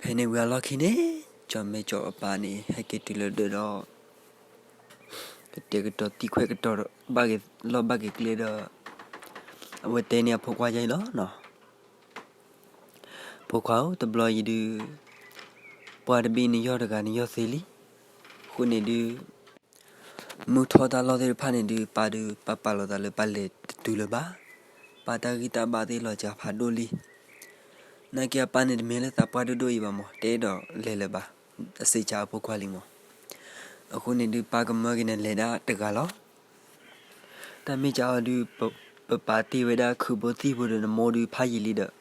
ဖဲန့ၣ်ဝံၤအလီၢ်ခံန့ၣ် ကၠီၤမဲကၠီၤအပၢ်န့ၣ် ဟဲက့ၤတုၤလၢဒၢးဒီး ကတဲာ်ကတီၤသံခွဲးကတီၤ ဘၣ်က့ၤလီၢ်ဘၣ်က့ၤကျဲဒီး အဝဲတဲန့ၢ်အဖိခွါယါအံၤလီၤနီၤ. ဖိခွါဧၢ, တဘျီအံၤဒုး ပှၢ်တဘ့ၣ်နယီၢ်တဂၤနယီၢ်သ့လံ. အဃိန့ၣ်ဒုး မုၢ်ထီၣ်တၢ်လီၢ်သ့ၣ်တဖၣ်န့ၣ်ဒုး ပၢ်ဒုး ပၢ်ပာ်လီၤသးလၢပၢ်လဲၤတတုၤလၢၤဘၣ်. ပၢ်တၢ်ဂံၢ်တၢ်ဘါသ့ၣ်လီၤစှၤဖးဒိၣ်လံ. နာ်က့အပၢ်န့ၣ်တမ့ၢ်လၢသးပှၢ်ဒိၣ်ဒိၣ်အံၤဘၣ်မး, တအဲၣ်ဒိးလဲၤလၢၤဘၣ်. အစံးဆၢအဖိခွါလံမး. အဃိန့ၣ်ဒုး ပၢ်ကမၢက့ၤနၤလဲၤဒၣ်တဂၤလီၤ. တၢ်မ့ၢ်ကဒီးဒုး ပပာ်တ့ၢ်ဝဲဒၣ်ခုးဘိသံၣ်ဖိဒီးနမိၢ်ဒုးဖးယံာ်လံဒီး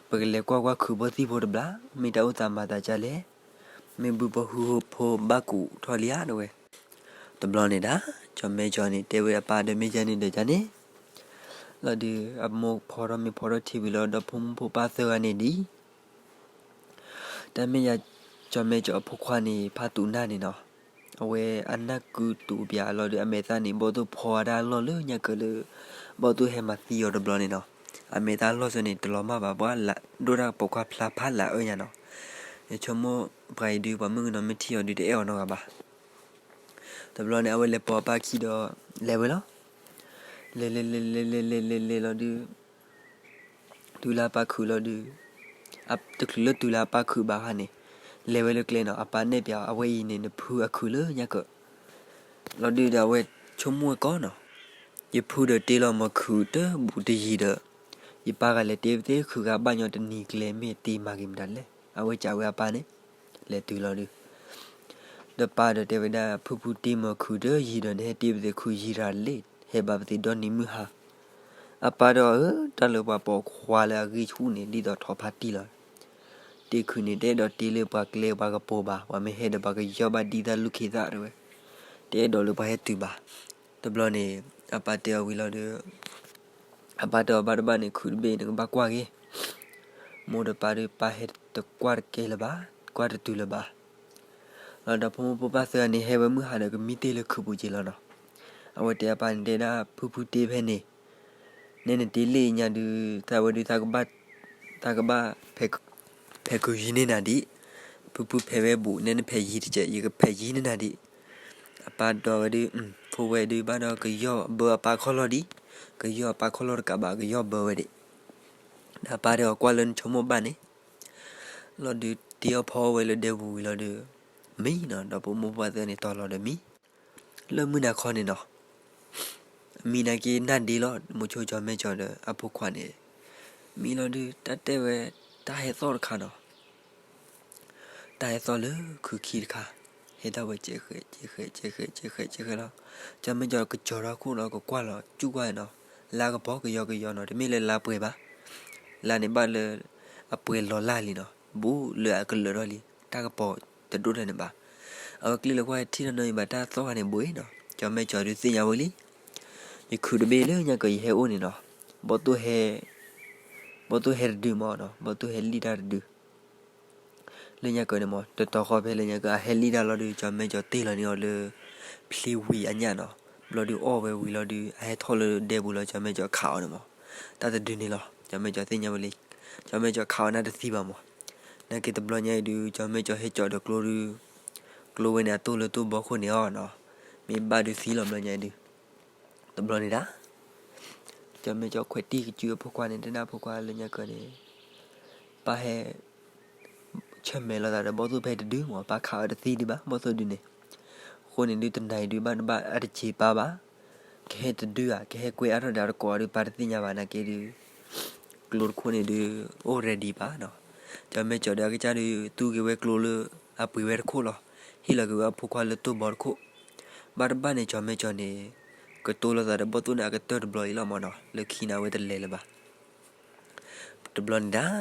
ပကလဲၤကွၢ်ကွၢ်ခုးဘိသံၣ်ဖိတဘျီ, မ့ၢ်တၢ်အိၣ်သးမၤသးဒ်လဲၣ်, မ့ၢ်ဘုဖိဟုဖိဘၣ်ကူးထီၣ်လံဧါ တဲဝဲ. တဘျီန့ၣ်ဒၣ် ကၠီၤမဲကၠီၤန့ၣ် တဲဝဲအပၢ်ဒီး မ့ၢ်ဒ်န့ၣ်ဒီးဒ်န့ၣ်လီၤဒုး အမိၢ်ဖီထီၣ်မ့ၢ်ဖီထီၣ်ထံဝံၤလီၤဒီး ဖိမုၣ်ဖိပၢ်သၢဂၤန့ၣ်ဒ် တၢ်မ့ၢ်ယၤ ကၠီၤမဲကၠီၤအဖိခွါန့ၣ် ဖးတူာ်နၢ်န့ၣ်နီၤ, အဝဲအနၢ်ကုတူာ်ပၠးလီၤဒီး အမဲာ်သၣ်န့ၣ် ဘီၣ်သိၣ်ဖီဝဲဒၣ်အလီၢ်လၢညါကၢၤလၢ ဘီၣ်သိၣ်ဟဲမၤသံအီၤတဘျီန့ၣ်နီၤ. အမဲာ်သၣ်လီၢ်ဆၢန့ၣ် တလီၤမၢ်ဘၣ် ပှၤဒိၣ်တၢ်ပိာ်ခွါဖျါဖးလၢအအၢညါနီၤ. ယဆိကမိၣ်ပှၤအံၤဒုး ပှၤမုၣ်ကနီၤမ့ၢ်ထံၣ်အီၤဒုး တအဲၣ်အီၤနီတဂၤဘၣ်. တဘျီန့ၣ် အဝဲလဲၤပိာ်အပၢ်ခံဒီး လဲၤဝဲလီၤ. လဲၤလဲၤလဲၤလဲၤလဲၤလဲၤလဲၤလဲၤလီၤဒုး တုၤလၢအပၢ်ခုးလီၤဒုး တချုးလၢတုၤလၢအပၢ်ခုးဘၣ်ခါန့ၣ် လဲၤဝဲလၢကျဲနီၤ. အပၢ်နဲၣ်ပၠးအီၤ အဝဲအံၤန့ၣ် နဖုအခုးလၢညါကၢၤလီၤဒုးဒီး အဝဲဆိကမိၣ်ဝဲကီးနီၤ, ယဖုဒီးတ့လီၤမီၤခုးတဘူၣ်တယံၤဒီး ယပၢ်ဂၤလဲၤတ့ပသ့ခုးဂၤဘၣ်ညီတနံၤကျဲ မ့ၢ်တ့မၤက့ၤမတၤလဲၣ်. အဝဲစံးဝဲအပၢ်န့ၣ် လဲၤတုၤလီၤဒုး ဒီးပၢ်ဒီးတဲဝဲဒၣ် ဖုဖုတ့မီၤခုးတယံၤဒီး နဟဲတ့ပသ့ခုးယံၤတၢ်လံ, ဟဲဘၣ်ပသ့ဒီနံၤမုၢ်ဟါ. အပၢ်ဒီးအၢ တၢ်လၢပှၤပိာ်ခွါလၢအဂံၢ်ဆူၣ်န့ၣ် ဒ်သိးထီၣ်ဖးတံၢ်လီၤ. တ့ခုးန့ၣ် တအဲၣ်ဒိးတ့လၢပှၤကျဲပှၤကပိာ်ဘၣ်, ပှၤမ့ၢ်ဟဲဒီးပှၤကယီၢ်ဘၣ်ဒ်တၢ်လူၢ်ခံသၣ်တဲဝဲ, တအဲၣ်ဒိးလၢပှၤဟဲတုၤဘၣ်. တဘျီန့ၣ် အပၢ်တဲအီၤဝံၤလီၤဒီး အပၢ်တဲအီၤ ဘၣ်တဘၣ်န့ၣ် ခုးတဘ့ၣ်နကဘၣ်ကွၢ်က့ၤ, မိၢ်ဒီးပၢ်ဒီး ပၢ်ဟဲတကွၢ်တကဲလၢၤဘၣ်, ကွၢ်တတုၤလၢၤဘၣ်. လီၤဒီးဖိမုၣ်ဖိပၢ်သၢဂၤန့ၣ် ဟဲဝဲမုၢ်ဟါဒီး ကမံတ့ၢ်လၢခုးပူၤက့ၤလီၤနီၤ. အဝဲတဲအပၢ်န့ၣ် တဲဒၣ် ဖုဖုတ့ဖဲန့ၣ်, နဲနတ့လၢညါဒုး သးဝဲဒုး သးကဘၣ် ဖဲးခုးယံၤန့ၢ်နၤဒံး, ဖုဖုဖဲးဝဲဘူး နဲနဖဲးယံၤတကဲး ယကဖဲးယံၤန့ၢ်နၤဒံး. အပၢ်ဒီးဝဲဒုး ဖိဝဲဒုးဘၣ်ဒီးကယီၢ်ဘၢအပၢ်ခီၣ်လီၢ်ဒံး, ကယီၢ်အပၢ်ခီၣ်လီၢ်တကးဘၣ် ကယီၢ်ဘၢဝဲဒံး. ဒီးအပၢ်တဲအီၤ ကွၢ်လၢနဆိကမိၣ်ဘၣ်န့ၣ် လီၤဒုး တ့အီၣ်ဖီအီၣ်ဝဲလၢဒဲပူၤဝံၤလီၤဒီး မံနီၤ, ဒီးဖိမုၣ်ဖိပၢ်သၢဂၤန့ၣ် တီၤလီၤဒီးမံ လၢမုၢ်နၤခီန့ၣ်နီၤ. မံနာ်က့နၢ်ဒ့လီၤ, မိၤဆိကၠီၤမဲာ်ကၠီၤဒီးအဖိခွါန့ၣ် မံလီၤဒုး တၢ်တဲဝဲ တၢ်ဟဲသီၣ်တခါနီၤ. တၢ်ဟဲသီၣ်လၢခုးခံတခါ, ဟဲထီၣ်ဝဲကဲးဃဲး ကဲးဃဲး ကဲးဃဲး ကဲးဃဲး ကဲးဃဲးလီၤ. ကၠီၤမဲာ်ကၠီၤကကၠီၤထီၣ်ခိၣ်လီၤ ကကွၢ်လီၤ စူၢ်ကွၢ်နီၤ, လါကပီၤကယီကယီနီၤ, တမ့ၢ်လၢလါပှဲၤဘၣ်. လါန့ၣ်ဘၣ်လၢ အပှဲၤလီၤလၢ်လံနီၤ, ဘူးလၢအကလၢာ်ထီၣ်လံ, တၢ်ကပီၤတဒိၣ်ထဲန့ၣ်ဘၣ်. အဝဲကျ့လၢကွၢ်ထံၣ်ထီၣ်နီၤအံၤဘၣ် တၢ်သီၣ်ဂၤန့ၣ်ဘိးအံၤနီၤ, ကၠီၤမဲာ်ကၠီၤဒုးသ့ၣ်ညါဝဲလံ. ယခုးတဘ့ၣ်လၢညါကၢၤယဟဲအိၣ်န့ၣ်နီၤ, ဘီၣ်သိၣ်ဟဲ ဘီၣ်သိၣ်ဟဲတဒုမးနီၤ, ဘီၣ်သိၣ်ဟဲလံၣ်တၢ်တဒု လၢညါကၢၤန့ၣ်မး, တတီၤဃီဖဲလၢညါကၢၤ အဟဲလံၣ်တၢ်လီၤဒုး ကၠီၤမဲာ်ကၠီၤတ့ၢ်လီၤန့ၢ်အီၤလၢ ဖျ့ဝံၤအညၣ်နီၤ. ဘျီဒုးအီၣ်ဝဲဝံၤလီၤဒုး အဟဲထီၣ်လၢဒဲပူၤလီၤ ကၠီၤမဲာ်ကၠီၤခးအီၤန့ၣ်မး. တၢ်တဒုန့ၣ်လီၤ ကၠီၤမဲာ်ကၠီၤသ့ၣ်ညါဝဲလံ. ကၠီၤမဲာ်ကၠီၤခးအီၤန့ၣ်တသံဘၣ်မး. နာ်က့တဘျီညါအံၤဒုး ကၠီၤမဲာ်ကၠီၤဟဲကၠီၤဒီးကျိဒုး ကျိဝဲန့ၣ်အတိၢ်လၢတိၢ်ဘီခိၣ်န့ၣ်အီၤနီၤ, မ့ၢ်ဘၣ်ဒုးသံလီၤဘျီညါအံၤဒုး တဘျီန့ၣ်ဒၣ် ကၠီၤမဲာ်ကၠီၤခွဲးတံၢ်ကစုအဖိခွါန့ၣ် တဲဒၣ်အဖိခွါလၢညါကၢၤန့ၣ် ပၢ်ဟဲ ဆၢၣ်မဲာ်လိာ်သးဒီးဘီၣ်သိၣ်ဖဲတဒုမး, ပၢ်ခးအီၤတသံဒံးဘၣ် ဘီၣ်သိၣ်ဒုန့ၣ်. အဃိန့ၣ်ဒုးတနၤအံၤဒုးဘၣ်တဘၣ်အတစံးပၢ်ဘၣ်. ကဟဲတဒုဧါ ကဟဲကွဲအါထီၣ်ဒၣ်တကိးအီၤဒုး ပၢ်တသ့ၣ်ညါဘၣ် နာ်က့ဒုး ကျိတခိၣ်န့ၣ်ဒုး အိၣ် ready ပၢ်နီၤ. ကၠီၤမဲာ်ကၠီၤဒီးအကစၢ်ဒုး သူက့ၤဝဲကျိလၢ အပှ့ၤဝဲတခိၣ်လီၤ. ဟ့ၣ်လီၤက့ၤဝဲအဖိခွါလၢတိၢ်ဘီတခိၣ်. ဘၣ်တဘၣ်န့ၣ် ကၠီၤမဲာ်ကၠီၤန့ၣ် ကတိၤလိာ်သးဒီးဘီၣ်သိၣ်န့ၣ် အကတၢၢ်တဘျီအံၤလီၤမးနီၤ, လၢခံန့ၣ်အဝဲတလဲၤလၢၤဘၣ်. တဘျီန့ၣ်ဒၣ်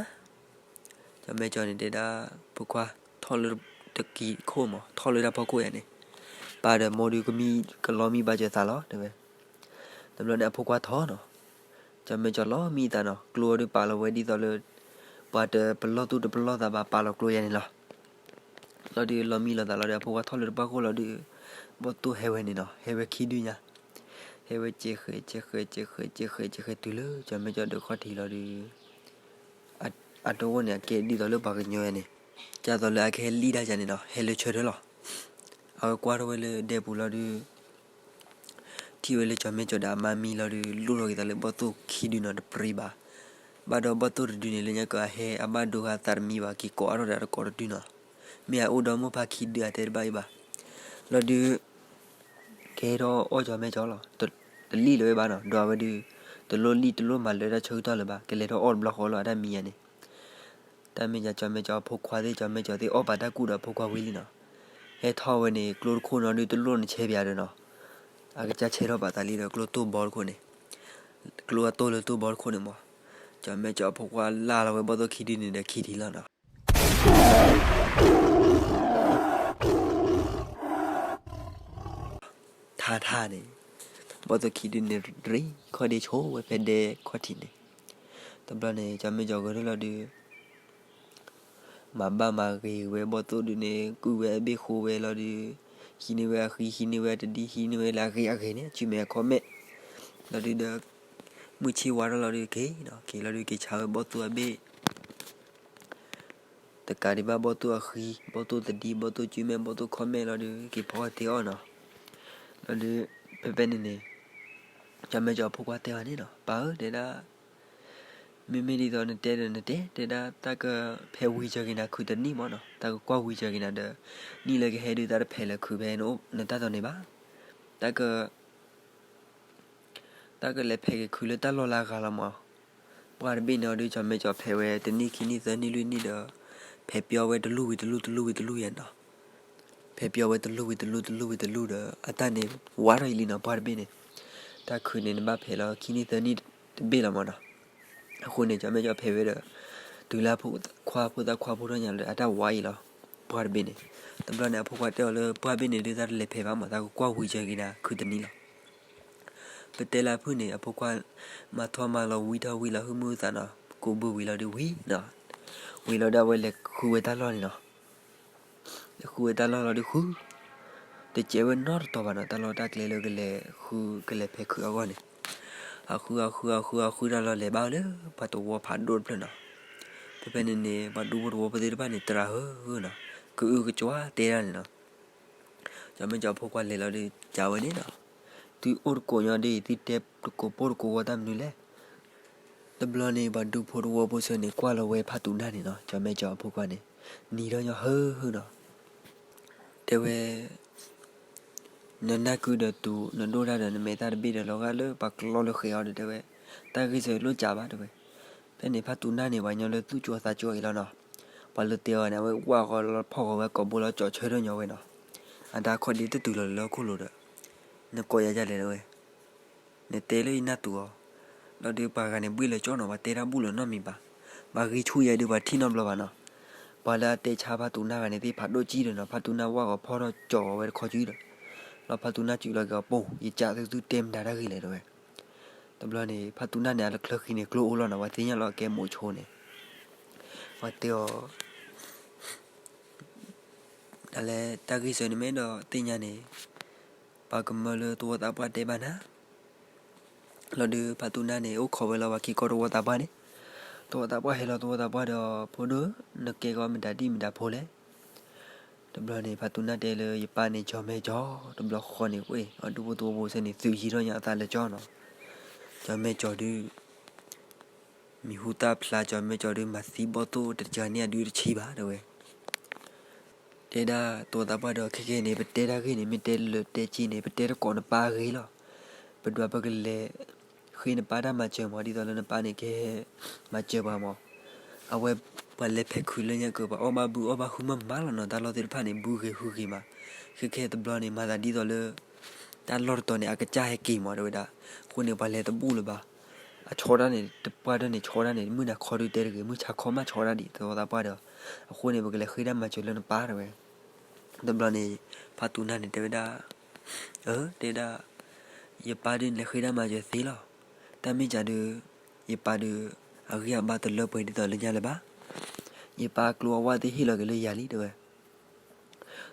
ကၠီၤမဲာ်ကၠီၤန့ၣ်တဲဒၣ် ဖိခွါ ထီၣ်လၢတကံၤခိၣ်မး, ထီၣ်လၢတၢ်ဖီခိၣ်ယၤန့ၣ်, ပၢ်ဒီးမိၢ်ဒုးကမံကလီမံဘၣ်စၢၤသးလီၤ တဲဝဲ. တဘျီန့ၣ်အဖိခွါထီၣ်နီၤ, ကၠီၤမဲာ်ကၠီၤလီၤမံသးနီၤ, ကျိအီၤဒုးပာ်လီၤဝဲဒ်သိးလၢ ပှၤတပလီၢ်သူၣ်တပလီၢ်သးဘၣ် ပာ်လီၤကျိယၤန့ၣ်လီၤ. လီၤဒုးလီၤမံလိာ်သးလီၤဒီး အဖိခွါထီၣ်လၢတပှၢ်ခိၣ်လီၤဒုး ဘီၣ်သိၣ်ဟဲဝဲန့ၣ်နီၤ, ဟဲဝဲခံဒုညါ, ဟဲဝဲကဲးဃဲး ကဲးဃဲး ကဲးဃဲး ကဲးဃဲး ကဲးဃဲးတုၤလၢ ကၠီၤမဲာ်ကၠီၤဒုးခီၣ်ထံးလီၤဒုး အတအိၣ်န့ၣ် အကဲဒ်သိးလၢပှၤကညီယၤန့ၣ် ဒ်သိးလၢအကဟဲလံၣ်တၢ်ယၤန့ၣ်နီၤ ဟဲလၢဆၢထၢၣ်လီၤ. အဝဲကွၢ်ထီၣ်ဝဲလၢဒဲပူၤလီၤဒုး ထံၣ်ဝဲလၢကၠီၤမဲာ်ကၠီၤဒီးအမါမံလီၤဒုး လိၣ်ထီၣ်က့ၤသးလၢဘီၣ်သိၣ်ခံဒုနီၤ တပြံဘၣ်. ဘၣ်ဒီးဘီၣ်သိၣ်တဒုန့ၣ် လၢညါကအဟဲအဘၣ်ဒိဂၤသးတမံဘၣ် က့ၤကိးအါထီၣ်ဒီးတကိးတဒုနီၤ. မ့ၢ်အအိၣ်ဒီးမိၢ်ပၢ်ခံဒုအတဲတဘၣ်အံၤဘၣ်. လီၤဒုး ကဟဲထီၣ်အီၣ်ကၠီၤမဲာ်ကၠီၤလီၤ. တလံၣ်လၢၤဝဲဘၣ်နီၤ ဒီးအဝဲဒုး တလိၣ်လံၣ်တလိၣ်မၤလၢတၢ်ဆၢကတီၢ်လၢၤဘၣ် ကလဲၤထီၣ်အီၣ်တဘျီဃီလီၤ အတၢ်မံယၤန့ၣ် တၢ်မ့ၢ်ကၠီၤမဲာ်ကၠီၤအဖိခွါသ့ၣ် ကၠီၤမဲာ်ကၠီၤသ့ၣ်အီၣ်ပာ်တၢ်ကူၣ်ဒီးအဖိခွါဝံၤလံနီၤ. ဟဲထီၣ်ဝဲန့ၣ် ကျိတခိၣ်နီၤဒုးတလိၣ်နဆဲးပၠးဒီးနီၤ အကစၢ်ဆဲးထီၣ်ပာ်သးလံဒီးကျိတိၢ်ဘီတခိၣ်န့ၣ် ကျိအတိၢ်လၢတိၢ်ဘီတခိၣ်န့ၣ်မး ကၠီၤမဲာ်ကၠီၤအဖိခွါလၢ်လီၤဝဲဘီၣ်သိၣ်ခံဒုန့ၣ်ဒီးခံထံလီၤနီၤ. ထါထါန့ၣ် ဘီၣ်သိၣ်ခံဒုန့ၣ် ရ့ခီၣ်ဒ့ဆိဝဲဖဲဒဲခီၣ်ထံးန့ၣ် တဘျီန့ၣ် ကၠီၤမဲာ်ကၠီၤဂဲၤထီၣ်လီၤဒုး မၤဘၣ်မၤဂ့ၤဝဲဘီၣ်သိၣ်ဒုးန့ၣ် ကုၢ်ဝဲအဘ့ၣ်ဃိဝဲလီၤဒုး ဟံးန့ၢ်ဝဲအဃံ ဟံးန့ၢ်ဝဲအတဒံ ဟံးန့ၢ်ဝဲလၢအဂ့ၤအဂ့ၤန့ၣ် အစုမဲာ်အခီၣ်မဲာ် လီၤဒုးဒီး မုၢ်ဆ့ၣ်ဝါထီၣ်လီၤဒုးက့ၤနီၤ က့ၤလီၤဒုးက့ၤဆါဝဲဘီၣ်သိၣ်အဘ့ၣ် တကးဒံးဘၣ်ဘီၣ်သိၣ်အဃံ ဘီၣ်သိၣ်တဒံ ဘီၣ်သိၣ်စုမဲာ် ဘီၣ်သိၣ်ခီၣ်မဲာ်လီၤဒုး က့ၤဖီအီၣ်တ့ၢ်အီၣ်နီၤ. လီၤဒုး ဖဲဖဲန့ၣ်န့ၣ် ကၠီၤမဲာ်ကၠီၤအဖိခွါတဲအီၤန့ၣ်နီၤ ပၢ်ဧၢ တဲဒၣ် မ့မ့ၢ်ဒ်သိးနတဲဒီးနတဲ တဲဒၣ် တၢ်ကဖဲဝံၤစၢၤက့ၤနၤခုးတနံၣ်မးနီၤ တၢ်ကကွၢ်ဝံၤစၢၤက့ၤနၤဒီး နံၣ်လၢကဟဲဒုးတၢ်တဖဲးလၢခုးဖဲနတၢ်သိးန့ၣ်ဘၣ် တၢ်က တၢ်ကလဲၤဖဲးက့ၤခုးလၢတၢ်လီၢ်လၢအဂၤလီၤမး. ပှၢ်တဘ့ၣ်န့ၣ်အီၤဒုး ကၠီၤမဲာ်ကၠီၤဖဲးဝဲတနံၣ်ခံနံၣ်သၢနံၣ်လွံၢ်နံၣ်ဒီး ဖဲးပျီဝဲတလူၢ်ဝံၤတလူၢ်တလူၢ်ဝံၤတလူၢ်ယဲနီၤ. ဖဲးပျီဝဲတလူၢ်ဝံၤတလူၢ်တလူၢ်ဝံၤတလူၢ်ဒီး အတၢ်န့ၣ်ဝါထီၣ်အံၤလံနီၤ ပှၢ်တဘ့ၣ်န့ၣ် တၢ်ခုးန့ၣ်နဘၣ်ဖဲးလီၤခံနံၣ်သၢနံၣ်တဘ့ၣ်လီၤမးနီၤ. အဃိန့ၣ် ကၠီၤမဲာ်ကၠီၤဖဲးဝဲဒီး တုၤလၢအဖိခွါဖိသၣ်ခွါဖိထီၣ်ညါလၢအတၢ်ဝါအံၤလီၤ. ပှၢ်တဘ့ၣ်န့ၣ် တဘျီန့ၣ် အဖိခွါတဲအီၤလၢပှၢ်ဘ့ၣ်န့ၣ်ဒုး တၢ်တလဲၤဖဲးဘၣ်မး တၢ်ကကွၢ်ဝံၤစၢၤက့ၤနၤခုးတနံၣ်လီၤ. ပတဲလၢအဖုၣ်န့ၣ် အဖိခွါ မၤထီၣ်မၤလီၤဝံထီၣ်ဝံၤလီၤ ဟုမုၢ်သးနီၤ ကိးဘုဝံၤလီၤဒုးဝံၤနီၤ. ဝံၤလီၤဒုးအဝဲလဲၤဃုဝဲတၢ်လီၢ်န့ၣ်နီၤ. လဲၤဃုဝဲတၢ်လီၢ်လီၤဒုးဃု တကဲဝဲနီတတီၤဘၣ်နီၤ တၢ်လီၢ်တၢ်ကျဲလၢကလဲၤဃုကလဲၤဖဲးခုးအဂီၢ်န့ၣ်. အဃုအဃုအဃုအဃုတၢ်လီၢ်လဲၤဘၣ်လၢပှၤသဝီဖးဒိၣ်တဖျၢၣ်နီၤ. ဖဲဖဲန့ၣ်န့ၣ် ပှၤဒူဖိသဝီဖိသ့ၣ်တဖၣ်န့ၣ် တရၤဧၢနီၤ ကအုကကွၢ်တဲဒၣ်န့ၣ်နီၤ. ကၠီၤမဲာ်ကၠီၤဖိခွါလဲၤလီၤဒုးကးဝဲန့ၣ်နီၤ. သုအိၣ်တကိးညီဒ်အံၤ သုတဲတကိးပိၢ်တကိးဂီၤတၢ်မနုၤလဲၣ်. တဘျီန့ၣ် ပှၤဒူဖိသဝီဖိဆၢန့ၣ် ကွၢ်လီၤဝဲဖးတူနၢ်န့ၣ်နီၤ ကၠီၤမဲာ်ကၠီၤအဖိခွါန့ၣ် နံၤထီၣ်ညီဟၢဟၢနီၤ. တဲဝဲ နနၢ်ကုဒီးတူၤ နဒိၣ်တၢ်ဒီးနမဲာ်သၣ်တဘ့ၣ်ဒီးလီၤဂာ်လၢပှၤကျီလၢဃဲၤအီၤဒီးတဲဝဲ တၢ်ဂ့ၢ်စၢၤလိၣ်ကးဘၣ်တဲဝဲ. ဖဲန့ၣ် ဖးတူနၢ်န့ၣ် ပှၤကညီလၢသူၣ်ကၠိအသးကၠိအံၤလီၤနီၤ. ပှၤလၢတဲအီၤန့ၣ် အဝဲဝၢ်ဃီလီၤဖီၣ်ဃီၤဝဲကိာ်ဘိလီၤကၠီၣ်ဆၢထၢၣ်ညီဝဲနီၤ. အတၢ်ခီၣ်ဒ့တတုၤလီၤလၢခိၣ်လိၤဒီး နကိးယၤဒ်လဲၣ်တဲဝဲ နတဲလၢယနၢ်တူၢ်အီၤ လီၤဒုးပှၤဂၤန့ၣ်ဘှ့ၣ်လၢကၠီနီၤ ပှၤတဲတၢ်ဘူၣ်လီၤနီတမံၤဘၣ်. ပှၤဂ့ၤဆူၣ်ယဲဒုးပှၤထံၣ်နီတဘျီဘၣ်နီၤ. ပှၤလၢအတဲဆါဖးတူနၢ်ဂၤန့ၣ်သ့ၣ်ဖးဒိၣ်ကံဒီးနီၤ ဖးတူနၢ်ဝၢ်ဂီၤဖီၣ်ထီၣ်ကၠီၣ်ဂီၤဝဲတခီကံဒီး လီၤဖးတူနၢ်စူးလီၤက့ၤအီၤပိၢ် ယကးသုသုတဲမတၤတၢ်ဂ့ၢ်လဲၣ်တဲဝဲ. တဘျီန့ၣ် ဖးတူနၢ်န့ၣ် အတချုးဃံန့ၣ်ကျိအိၣ်လီၤနီၤ ပှၤသ့ၣ်ညါလီၤအကဲမိးဆိန့ၣ် ပှၤတဲအီၤ ဒ်လဲၣ် တၢ်ဂ့ၢ်စၢၤန့ၣ်မ့ၢ်ဒီးသ့ၣ်ညါန့ၣ် ပှၤကမၢလၢသဝီသးပှၢ်တဲဘၣ်နၤ လီၤဒုးဖးတူနၢ်န့ၣ် အိၣ်ခိးဝဲလီၤပှၤခံကီၢ်သဝီသးပှၢ်န့ၣ် သဝီသးပှၢ်ဟဲလီၤသဝီသးပှၢ်ဒီး ဖိဒိၣ် နကဲကီးမတၤဒံၣ်မတၤဖိလဲၣ်. တဘျီန့ၣ် ဖးတူနၢ်တဲလၢယပၢ်န့ၣ် ကၠီၤမဲာ်ကၠီၤ တဘျီဃီန့ၣ် ဝဲ အဒူဖိသဝီဖိဆၢန့ၣ် သုးယံၤထီၣ်ညါအသးလၢကၠီနီၤ. ကၠီၤမဲာ်ကၠီၤဒုး မံၤဟူသၣ်ဖျါ ကၠီၤမဲာ်ကၠီၤဒုး မၤသံဘီၣ်သိၣ်တကၢန့ၢ်အဒုတဆံဘၣ်တဲဝဲ. တဲဒၣ်သဝီသးပှၢ်ဒီး ခဲကနံၣ်အံၤန့ၣ် ပတဲတၢ်ဂ့ၢ်န့ၣ် မ့ၢ်တဲလၢာ်တဲက့န့ၣ် ပတဲတကိးနပၢ်အဂ့ၢ်လီၤ. ပဒွးပကလဲၤဃ့နပၢ်တၢ်မၤစၢၤမး ဒ်သိးလၢနပၢ်န့ၣ်ကဟဲမၤစၢၤပှၤမး. အဝဲပှၤလဲၤဖဲးခုးလၢညါကၢး ပှၤအီၣ်ဘၣ်ဘုအီၣ်ဘၣ်ဟုမးမးလီၤနီၤ တၢ်လီၢ်သ့ၣ်တဖၣ်န့ၣ် ဘုဂ့ၤဟုဂ့ၤမး. ခဲခဲတဘျီန့ၣ် မၤသးဒ်သိးလၢ တၢ်လီၢ်တတီၤန့ၣ် အကစၢ်ဟဲက့ၤမးတဲဝဲဒၣ်. အဃိန့ၣ် ပှၤလဲၤတဘူၣ်လၢၤဘၣ်. အဆီတၢ်န့ၣ် တပှၢ်တၢၢ်န့ၣ် ဆီတၢ်န့ၣ် မုၢ်နၤခီဒုးတဲတဂ့ၤ မုၢ်ဆါခီမးဆီတၢ်ဒံး သဝီသးပှၢ်ဒီး. အဃိန့ၣ် ပကလဲၤဃ့တၢ်မၤစၢၤလၢနပၢ်တဲဝဲ. တဘျီန့ၣ် ဖးတူနၢ်န့ၣ်တဲဝဲဒၣ် အၢ တဲဒၣ် ယပၢ်ဒုးလဲၤဃ့တၢ်မၤစၢၤသ့လီၤ. တၢ်မ့ၢ်ကၢ်ဒုး ယပၢ်ဒုး အဂံၢ်အဘါတလၢပှဲၤဒ်သိးလၢညါလၢၤဘၣ်. ယပၢ်ကျိအဝၣ်သ့ၣ်ဟ့ၣ်လီၤက့ၤလၢယၤလံတဲဝဲ.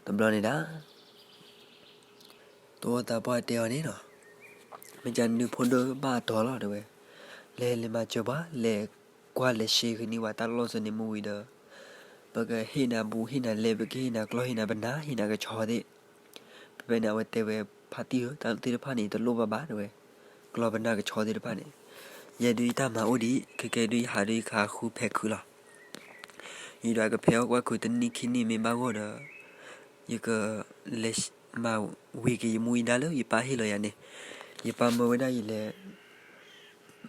တဘျီန့ၣ်ဒၣ် သဝီသးပှၢ်တဲအီၤန့ၣ်နီၤ, မ့ၢ်ကၢ်နုၢ်ဖိဒိၣ်ဘၣ်အတီၤလီၤတဲဝဲ, လဲၤလဲၤမၤစၢၤပှၤ လဲၤကွၢ်လဲၤရှဲဃုာ်န့ၢ်ပှၤတၢ်လီၢ်စၢၤန့ၣ်မ့ၢ်ဝံၤဒီး, ပကဟ့ၣ်နၤဘူးဟ့ၣ်နၤလဲ ပကဟ့ၣ်နၤကျီၢ်ဟ့ၣ်နၤပနၢ်ဟ့ၣ်နၤကဆီသ့ၣ်. ဖဲဖဲန့ၣ် အဝဲတဲဝဲဖါတံၢ်ဧၢ, တၢ်သ့ၣ်တဖၣ်န့ၣ် ယတလိၣ်ဘၣ်ဘၣ် တဲဝဲ, ကျီၢ်ပနၢ်ကဆီသ့ၣ်တဖၣ်န့ၣ်, ယဲဒုးယတၢ်မၤအိၣ်ဒံး ခဲကဲဒုးယဟးဒုးယကဃုဖဲးခုးလီၤ. ယဒွးကဖဲးအီၣ်ကွၢ်ခုးတနံၣ်ခံနံၣ်မ့ၢ်ဘၣ်ဂီၢ်ဒီး ယကလဲၤမၤဝံၤက့ၤယမူယဒါလၢယပၢ်ဟ့ၣ်လီၤယၤန့ၣ်, ယပၢ်မၢဝဲဒၣ်ယလဲၤ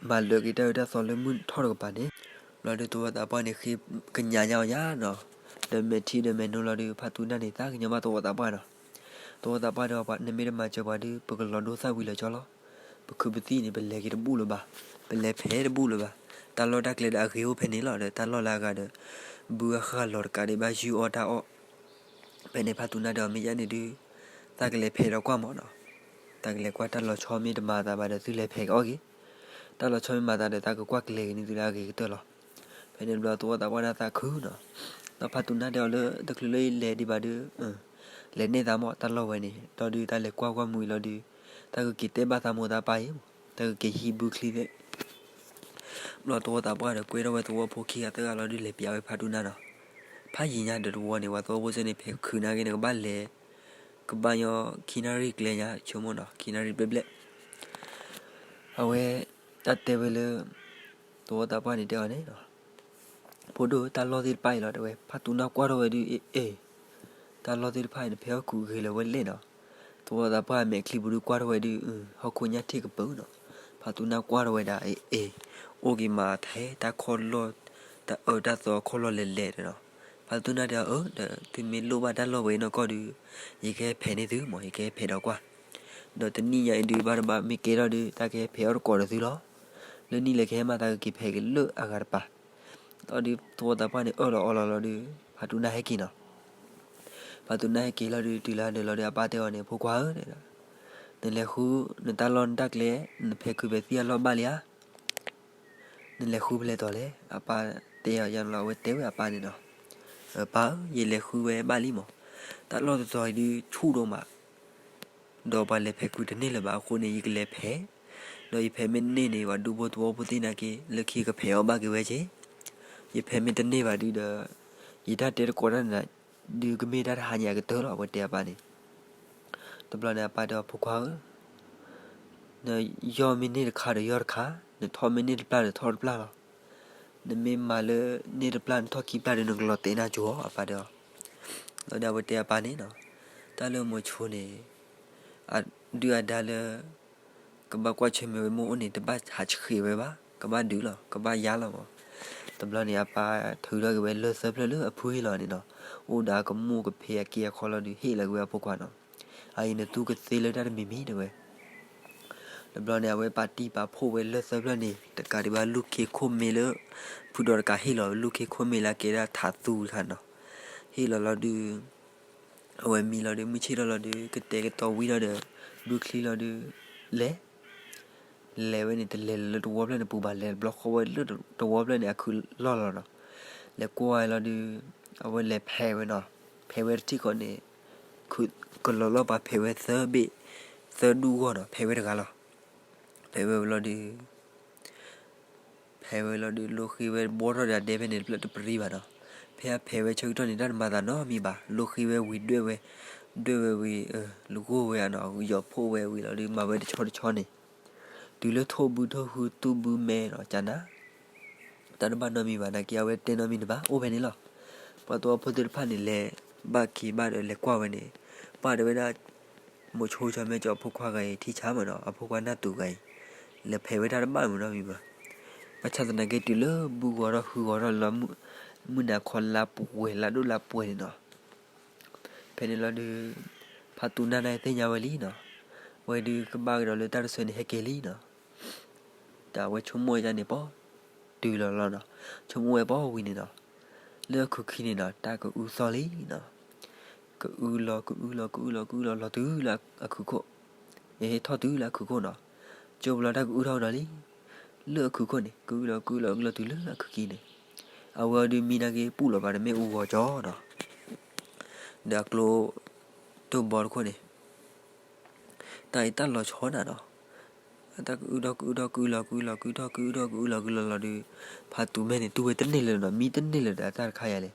မၤလၢာ်က့ၤတၢ်အၢတၢ်သီလၢမုၢ်ထီၣ်တကပၤန့ၣ်, ဘျီဒုးသဝီသးပှၢ်န့ၣ် ဃ့ကညးညါအီၤယါနီၤ, ဒီးမဲာ်ထံဒီးမဲာ်နိလီၤဒုး ဖါတူၢ်နၢ်န့ၣ် သးကညီၤဘၣ်သဝီသးပှၢ်နီၤ. သဝီသးပှၢ်ဒီး နမ့ၢ်တမၤစၢၤပှၤဒုး ပကလီၤဒိသၣ်ဝံၤလၢာ်ကၠီလီၤ. ပခုပသံၣ်န့ၣ် ပလဲၤက့ၤတဘူၣ်လၢၤဘၣ်, ပလဲၤဖဲးတဘူၣ်လၢၤဘၣ်. တၢ်လီၢ်တၢ်ကျဲဒီးအဂ့ၤအိၣ်ဖဲန့ၣ်လီၤဒီး တၢ်လီၢ်လၢအဂၤဒီး ဘုအဃၢ်လီၤတကးဒံးဘၣ်ယုၢ်အီၣ်တၢ်အီၣ် ဖဲန့ၣ်ဖါတူၢ်နၢ်ဒီး မ့ၢ်ယဲန့ၣ်ဒုး သးကလဲၤဖဲးဒီးကွၢ်မးနီၤ. သးကလဲၤကွၢ်တၢ်လီၤဆီမ့ၢ်တမၤသးဘၣ်ဒီး သုလဲၤဖဲးကအီၣ်က့ၤ, တၢ်လီၤဆီမ့ၢ်မၤသးဒီး သးကကွၢ်ကျဲၤက့ၤန့ၢ်သုလၢအဂ့ၤကတၢၢ်လီၤ. ဖဲန့ၣ်တဘျီသဝီသးပှၢ်န့ၣ်သးခုနီၤ, ဒီးဖါတူၢ်နၢ်တဲအီၤလၢ တချုးလၢယလဲၤဒံးဘၣ်ဒုး လဲၤနဲၣ်သးမး တၢ်လီၢ်ဝဲန့ၣ် ဒီးဒုးတၢ်လဲၤကွၢ်ကွၢ်မူအံၤလီၤဒုး တၢ်ကက့ၤတဲဘၣ်သးမိၢ်သးပၢ်အံၤ, တၢ်ကက့ၤဟံးဘုချံသ့ၣ် ဘျီသဝီသးပှၢ်ဒီး ကွဲထီၣ်ဝဲသဝီဖိခံဂၤသၢဂၤလီၤဒုး လဲၤပျးဝဲဖါတူၢ်နၢ်နီၤ. ဖးယံာ်ညါဒီးတဝီန့ၣ် ပှၤသဝီဖိစ့ၢ်န့ၣ် ဖဲးခုးနာ်က့န့ၣ် ကဘၣ်လဲၤ ကဘၣ်ညီခံနၣ်ရံၣ်ကျဲညါ ဆိကမိၣ်နီၤ ခံနၣ်ရံၣ်ဘျဲၣ်ဘျဲၣ်. အဝဲ တၢ်တဲဝဲလၢ သဝီသးပှၢ်န့ၣ်တဲအီၤန့ၣ် ဖိဒိၣ်ဧၢ တၢ်လီၢ်သ့ၣ်တဖၣ်အံၤလီၤ တဲဝဲ ဖါတူၢ်နၢ်ကွၢ်ထီၣ်ဝဲဒုး အ့ၣ်အ့ၣ် တၢ်လီၢ်သ့ၣ်တဖၣ်အံၤ နဖဲးအီၣ်ခုးဂ့ၤလၢၤဝဲလဲၣ်နီၤ. သဝီသးပှၢ်မဲာ်ချံပူၤဒုးကွၢ်ထီၣ်ဝဲဒုး ဟီၣ်ခိၣ်ညၣ်ထံၣ်ကပၢၤနီၤ. ဖါတူၢ်နၢ်ကွၢ်ထီၣ်ဝဲဒၣ် အ့ၣ်အ့ၣ် အိၣ်က့ၤမးထဲတၢ်ခီၣ်လီၢ် တၢ်အၢတၢ်သီခီၣ်လီၢ်လဲၤလဲၤနီၤ. ဖါတူၢ်နၢ်တဲအီၤ အၢ ဒီးသုမ့ၢ်လိၣ်ဘၣ်တၢ်လီၢ်ဝဲအံၤနီၢ်ကီၢ်ဒုး ယကဟဲဖဲးန့ၢ်သုမး ယကဟဲဖဲးဒီးကွၢ် ဒီးတနံၣ်ညါအံၤဒုး ဘၣ်တဘၣ်မ့ၢ်ကဲထီၣ်ဒုး တၢ်ကဟဲဖဲးအီၣ်တကိးဒီးသုလီၤ. လၢနံၣ်လဲၤကဟဲမး သးကက့ၤဖဲးက့ၤလၢအဂၤတပၤ. ဒီးဒုးသဝီသးပှၢ်န့ၣ် အၢၣ်လီၤအီလီၤလီၤဒုး ဖါတူၢ်နၢ်ဟဲက့ၤနီၤ. ဖါတူၢ်နၢ်ဟဲက့ၤလီၤဒုး တုၤလၢဒၢးလီၤဒုး အပၢ်တဲအီၤန့ၣ် ဖိခွါဧၢ နလဲၤဃု နတၢ်လီၢ်နတၢ်ကျဲ နဖဲးခုးဖဲးသံၣ်အလီၢ်ဘၣ်လံဧါ. နလဲၤဃုဖဲလဲၣ်တီၤလဲၣ် အပၢ်တဲအီၤယါန့ၣ်လီၤ. အဝဲတဲဝဲအပၢ်န့ၣ်နီၤ, ပၢ်ဧၢ ယလဲၤဃုဝဲဘၣ်လံမး, တၢ်လီၢ်တတီၤအံၤဒုးဆူၣ်ဒိၣ်မး, ဒီးပှၤလဲၤဖဲးခုးတန့ၢ်လၢၤဘၣ်အဃိန့ၣ် ယကလဲၤဖဲး, ဒီးယဖဲးမ့ၢ်တန့ၢ်န့ၣ် ပှၤဒူဖိသဝီဖိသ့ၣ်နာ်က့ လၢခံကဖဲးအီၣ်ဘၣ်က့ၤဝဲက့ၤ, ယဖဲးမ့ၢ်တန့ၢ်ဘၣ်ဒုးဒီး ယတၢ်တဲတကိးတၢ်န့ၣ် ဒုးကမ့ၢ်တၢ်တဟါညါအကတၢၢ်လီၤ အဝဲတဲအပၢ်န့ၣ်. တဘျီန့ၣ်အပၢ်တဲအီၤ ဖိခွါဧၢ နယီၢ်မ့ၢ်န့ၢ်တခါဒီးယီၢ်တခါ, နထီၣ်မ့ၢ်န့ၢ်တပျၢ်ဒီးထီၣ်တပျၢ်လီၤ. နမ့ၢ်မၤလၢန့ၢ်တပျၢ် နထီၣ်ခံပျၢ်ဒီး နကလီၤတဲာ်နၢ်ကၠိအီၤ အပၢ်တဲအီၤ. လီၤဒုးအဝဲတဲအပၢ်န့ၣ်နီၤ, တၢ်လၢမိၤဆိန့ၣ် အဒုၣ်အဒါလၢ ကဘၣ်ကွၢ်ဆၢၣ်မဲာ်ဝဲမိၢ်အိၣ်န့ၣ် တဘၣ်ဟးဆှဲးဝဲဘၣ်, ကဘၣ်ဒုးလီၤ ကဘၣ်ယါလီၤမး. တဘျီန့ၣ် အပၢ်ထုးထီၣ်က့ၤဝဲလၢၢ်သၢဖျၢၣ်လၢအဖုဟ့ၣ်လီၤန့ၣ်နီၤ, အိၣ်ဒီးအကမိၣ်ကဖံးအက့အခီလီၤဒုး ဟ့ၣ်လီၤက့ၤဝဲအဖိခွါနီၤ. အအံၤနသူကသ့လၢတၢ်တမံၤမံၤတဲဝဲ တဘျီန့ၣ် အဝဲပာ်တံၢ်ပာ်ဖှိၣ်ဝဲလၢၢ်သၢဖျၢၣ်န့ၣ် တကးဒံးဘၣ် လူၢ်ခ့ခိၣ်မ့ၢ်လၢ ဖုဒီးတကးဟ့ၣ်လီၤ လူၢ်ခ့ခိၣ်မ့ၢ်လၢအကဲဒၣ်ထးသူတခါနီၤ. ဟ့ၣ်လီၤလီၤဒုး အဝဲမံလီၤဒုး မုၢ်ဆ့ၣ်ထီၣ်လီၤဒုး ကတဲာ်ကတီၤဝံၤလီၤဒီး ဘုချံလီၤဒုး လဲၤ လဲၤဝဲန့ၣ် တလဲၤလၢတဝီဖျၢၣ်န့ၣ်ပူၤဘၣ် လဲၤတဘျီဃီဝဲလၢတဝီဖျၢၣ်န့ၣ် အခုၣ်လီၢ်လီၤနီၤ. လဲၤကွၢ်ဝဲလီၤဒုး အဝဲလဲၤဖဲးဝဲနီၤ. ဖဲးဝဲတထံၣ်ဃီန့ၣ် ခုၣ်ကလီၤလီၢ်ပှၤဖဲးဝဲသၢဘ့ၣ် သၢဒူၣ်ဂီၢ်နီၤ ဖဲးဝဲတဂၤလီၤ. ဖဲးဝဲဝဲလီၤဒုး ဖဲးဝဲလီၤဒုး လိဃ့ဝဲဘှီထီၣ်ဒီးအဒဲဖဲန့ၣ်တဖျၢၣ်တပရံဘၣ်နီၤ. ဖဲအဖဲးဝဲဆၢကတီၢ်န့ၣ် တၢ်တမၤသးနီတမံၤဘၣ် လိဃ့ဝဲဝံၤဒွဲၣ်ဝဲ ဒွဲၣ်ဝဲဝံၤ လၢဂိၢ်ဝဲဧါနီၤ ယီၤဖှိၣ်ဝဲဝံၤလီၤဒုး မၤဝဲတဆီတဆီန့ၣ် တုၤလၢထိၣ်ဘုထိၣ်ဟုသူၣ်ဘုမဲနီၤ ကနၤ တၢ်တဘၣ်နီတမံၤဘၣ် နာ်က့အဝဲတဲနီတမံၤတဘၣ် အိၣ်ဖဲန့ၣ်လီၤ. ပှၤသဝီဖိသ့ၣ်တဖၣ်န့ၣ် လဲၤဘၣ်က့ၤဘၣ်ဒီးလဲၤကွၢ်ဝဲန့ၣ် ပာ်တဲဝဲဒၣ် မိၤဆိကၠီမဲကၠီအဖိခွါဂၤအံၤ ထံဆါမးနီၤ အဖိခွါနၢ်တူာ်ဂၤအံၤ လဲၤဖဲးဝဲတၢ်တဘၣ်မးနီတမံၤဘၣ်. ဘၣ်ဆၣ်သနာ်က့တုၤလၢဘုဂီၤထီၣ်ဟုဂီၤထီၣ်လီၤ မုၢ်နၤခီလါပှဲၤလါဒိၣ်လါပှဲၤန့ၣ်နီၤ ဖဲန့ၣ်လီၤဒုး ဖါတူၢ်နၢ်န့ၣ်သ့ၣ်ညါဝဲလံနီၤ ဝဲဒုးကဘၣ်ကဒီးလၢတၢ်တဆၢန့ၣ်ဟဲက့ၤလံနီၤ တၢ်အဝဲဆိကမိၣ်ဝဲဒၣ်န့ၣ် ပီၢ်တုၤလီၤလီၤနီၤ ဆိကမိၣ်ဝဲပီၢ်ဝံၤန့ၣ်နီၤ လၢအခုၣ်ခံန့ၣ်နီၤ တၢ်ကအုသီလံနီၤ ကအုလီၤ ကအုလီၤ ကအုလီၤ ကအုလီၤ လီၤတုၤလၢအခုၣ်ခိၣ် ယဟဲထီၣ်တုၤလၢအခုၣ်ခိၣ်နီၤ ကၠိပလီၤတၢ်ကအုထီၣ်ကဒီးလံ လၢအခုၣ်ခိၣ်န့ၣ် ကအုလီၤ ကအုလီၤ ကအုလီၤတုၤလၢအခုၣ်ခံန့ၣ် အဝဲအီၤဒုးမံနာ်က့ပူၣ်လီၤဘၣ်တမ့ၢ်အူဂီၤကၠီနီၤ ဒီးအကျိ တိၢ်ဘီတခိၣ်န့ၣ် တၢ်အံၤတၢ်လီၤဆီနၤနီၤ တၢ်ကအုထီၣ်ကအုထီၣ်ကအုလီၤကအုလီၤကအုထီၣ်ကအုထီၣ်ကအုလီၤကအုလီၤလီၤဒုး ဖါတူၢ်မဲန့ၣ် တူၢ်ဝဲတန့ၢ်လၢၤနီၤ မံတန့ၢ်လၢၤဒီးတၢ်တခါယၤလဲၣ်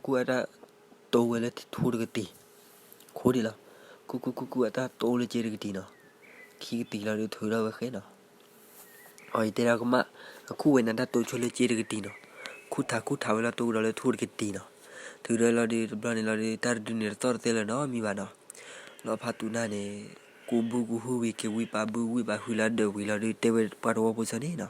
ကူၣ်ကူၣ်ကူၣ်ကူၣ်အတၢ်တိဝဲလၢထူတကတံၤ, ခိဒံးလီၤ. ကူၣ်ကူၣ်ကူၣ်ကူၣ်အတၢ်တိလၢကဲတကတံၤနီၤ. ခံကတံၤလီၤဒီးထုးထီၣ်ဝဲဃဲနီၤ. အီ ယတဲဒၣ်ကမၣ်, အခုၣ်ဝဲနၤတၢ်တိဆိလၢစ့တကတံၤနီၤ, ခူၣ်ထးခူၣ်ထးဝဲလီၤတိကဒီးလၢထူတကတံၤနီၤ, ထုးဒီးလီၤဒုးတဘျီန့ၣ်လီၤဒုး တၢ်တဒုန့ၣ်တသီၣ်တသဲလၢၤနီတမံၤဘၣ်နီၤ, လီၤဖါတူနၢ်န့ၣ် ကူးဘုကူးဟုဝံၤက့ၤဝံပာ်ဘုဝံပာ်ဟုလၢအဒၢးဝံၤလီၤဒုး တဲဝဲပှၤသဝီဖိဆၢန့ၣ်နီၤ,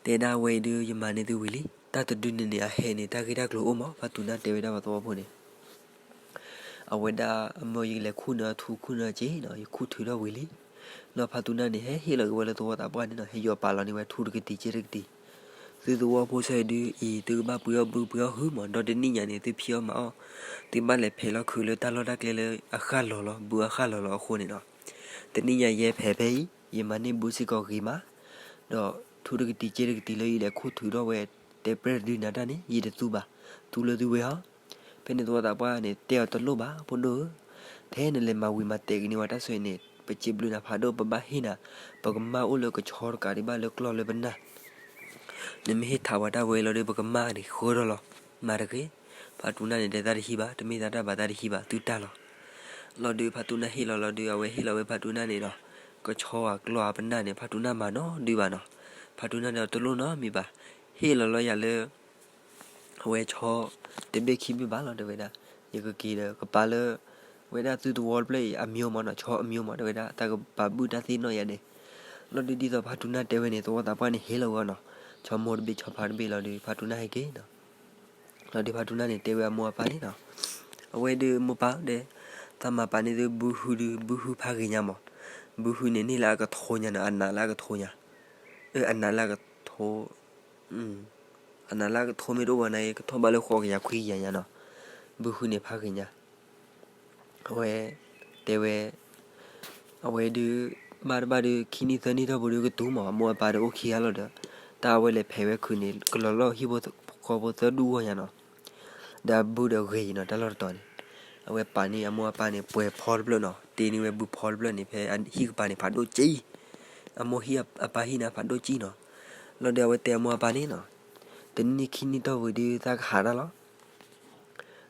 တဲဒၣ်ဝဲအံၤဒုး ယမၤန့ၢ်သုဝံၤလံ, တၢ်တဒုန့ၣ်န့ၣ် အဟဲန့ၣ် တၢ်ဂ့ၢ်တၢ်ကျိၤအိၣ်မး ဖါတူနၢ်တဲဝဲဒၣ်ပှၤသဝီဖိန့ၣ် အဝဲဒၣ်အမၢယကလဲၤခူၣ်နၢထူခူၣ်နၢစ့နီၤ, ယခူၣ်ထုးထီၣ်ဝံၤလံ, လီၤဖါတူနၢ်န့ၣ် ဟဲဟ့ၣ်လီၤက့ၤဝဲလၢသဝီသးပှၢ်န့ၣ်နီၤ, ဟဲယီၤပာ်လီၤန့ၢ်ဝဲထူတကတံၤစ့တကတံၤ, သုသဝီဖိဆၢအံၤဒုးအံၤ သုကဘၣ်ပှ့ၤအီၣ်ဘုပှ့ၤအီၣ်ဟုမး, ဒီတနံၣ်ညါန့ၣ် သုဖံးအီၣ်မၤအီၣ်, သုဘၣ်လဲၤဖဲးလီၤခုးလၢတၢ်လီၢ်တၢ်ကျဲလၢအဃၣ်လီၤလီၤအဃိန့ၣ်နီၤ, တနံၣ်ညါယဲဖဲးဖဲအံၤ ယမၤန့ၢ်ဘုစ့ၢ်ကီးဂ့ၤမး, ဒီးထူတကတံၤစ့တကတံၤလၢယလဲၤခူၣ်ထုးထီၣ်ဝဲ တဲပြဲၢ်တဒုနၤတၢ်န့ၣ် ယတသူဘၣ်, သူလၢသုဝဲဟီ ဖဲန့ၣ်သဝီသးပှၢ်န့ၣ် တဲအီၤတလိၣ်ဘၣ် ဖိဒိၣ်ဧၢ, ထဲနလဲၤမၤဝံၤမၤတဲာ်က့ၤန့ၢ်ဝဲတၢ်ဆိၣ်ဂ့ၤန့ၣ် ပစံးဘျုးနၤဖးဒိၣ် ပဘၣ်ဟ့ၣ်နၤ, ပကမၢ်အိၣ်လၢကဆီတကးဒံးဘၣ်လၢကျီၢ်လၢပနၢ်, နမ့ၢ်ဟ့ၣ်ထးဝဲတၢ်ဝဲလီၤဒီး ပကမၢ်န့ၣ်ဃၢထီၣ်လီၤ, မၤတဂ့ၤ, ဖါတူနၢ်န့ၣ် တဲသးတဟံးဘၣ် တမ့ၢ်သးတၢ်ဘၣ်သးတဟံးဘၣ် သုတၢ်လီၤ, လီၤဒုးဖါတူနၢ်ဟ့ၣ်လီၤလီၤဒုး အဝဲဟ့ၣ်လီၤဝဲဖါတူနၢ်န့ၣ်ဒီး ကဆီအကျီၢ်အပနၢ်န့ၣ် ဖါတူနၢ်မၤနီတဒုဘၣ်နီၤ, ဖါတူနၢ်န့ၣ်တလိၣ်နီတမံၤဘၣ်, ဟ့ၣ်လီၤလီၤယၤလၢ အဝဲဆီ တဘ့ၣ်ခံဘ့ၣ်ဘၣ်လီၤ တဲဝဲဒၣ်, ယကက့ၤဒီးကပာ်လၢ ဝဲဒၣ်သုသဝီတဖျၢၣ်အံၤအမျိုးမးနီၤ, ဆီအမျိုးမး တဲဝဲဒၣ် တၢ်ကပာ်ဘုၣ်တၢ်သ့ၣ်နီၣ်ယၤဒဲး, လီၤဒုးဒ်သိးဖါတူနၢ်တဲဝဲန့ၣ် သဝီသးပှၢ်န့ၣ်ဟ့ၣ်လီၤဝဲနီၤ, ဆီမိၢ်တဘ့ၣ်ဆီဖါတဘ့ၣ်လီၤဒုး ဖါတူနၢ်ဟဲက့ၤနီၤ, လီၤဒုးဖါတူနၢ်န့ၣ် တဲဝဲအမိၢ်အပၢ်န့ၣ်နီၤ, အဝဲဒုးမိၢ်ပၢ်ဒဲး, သးမၤပာ်န့ၢ်သုဘုဟုဒုး ဘုဟုဖးဂ့ၤညါမး, ဘုဟုန့ၣ်န့ၢ်လၢအကထိညါနီၤ, အနးလၢအကထိညါ, အနးလၢအကထိ အနးလၢအကထိမ့ၢ်တအိၣ်ဘၣ်န့ၣ် ကထီၣ်ဘၣ်လၢဃိးကယၤခွံကယၤညါနီၤ, ဘုဟုန့ၣ်ဖးဂ့ၤညါ, အဝဲ တဲဝဲ အဝဲဒုး ဘၣ်တဘၣ်ဒုး ခံနံၣ်သၢနံၣ်ထီၣ်ပူၤဒုးကတုၤမး, အမိၢ်အပၢ်ဒီးအိၣ်ခံဂၤလီၤဒီး တၢ်အဝဲလဲၤဖဲးဝဲခုးန့ၣ် ကလီၤလီၢ်ဟံၣ်ဖိဃီဖိသၢဒူၣ်ဂီၢ်ညါနီၤ, ဒီးအဘုဒီးဂ့ၤနီၤ တၢ်လီၢ်တတီၤန့ၣ်, အဝဲပာ်န့ၢ်အမိၢ်အပၢ်န့ၣ် ပှဲၤဖီတဖျၢၣ်နီၤ, တ့န့ၢ်ဝဲဘုဖီတဖျၢၣ်န့ၣ် ဖဲဟံၣ်ကပၤန့ၣ် ဖးဒိၣ်ကံ အမိၢ်ဟံၣ်အပၢ်ဟံၣ်န့ၣ် ဖးဒိၣ်ကံနီၤ, လီၤဒီးအဝဲတဲအမိၢ်အပၢ်န့ၣ်နီၤ, တနံၣ်ခံနံၣ်တီၢ်ဝံၤဒုး သးကဟးတၢ်လီၤ,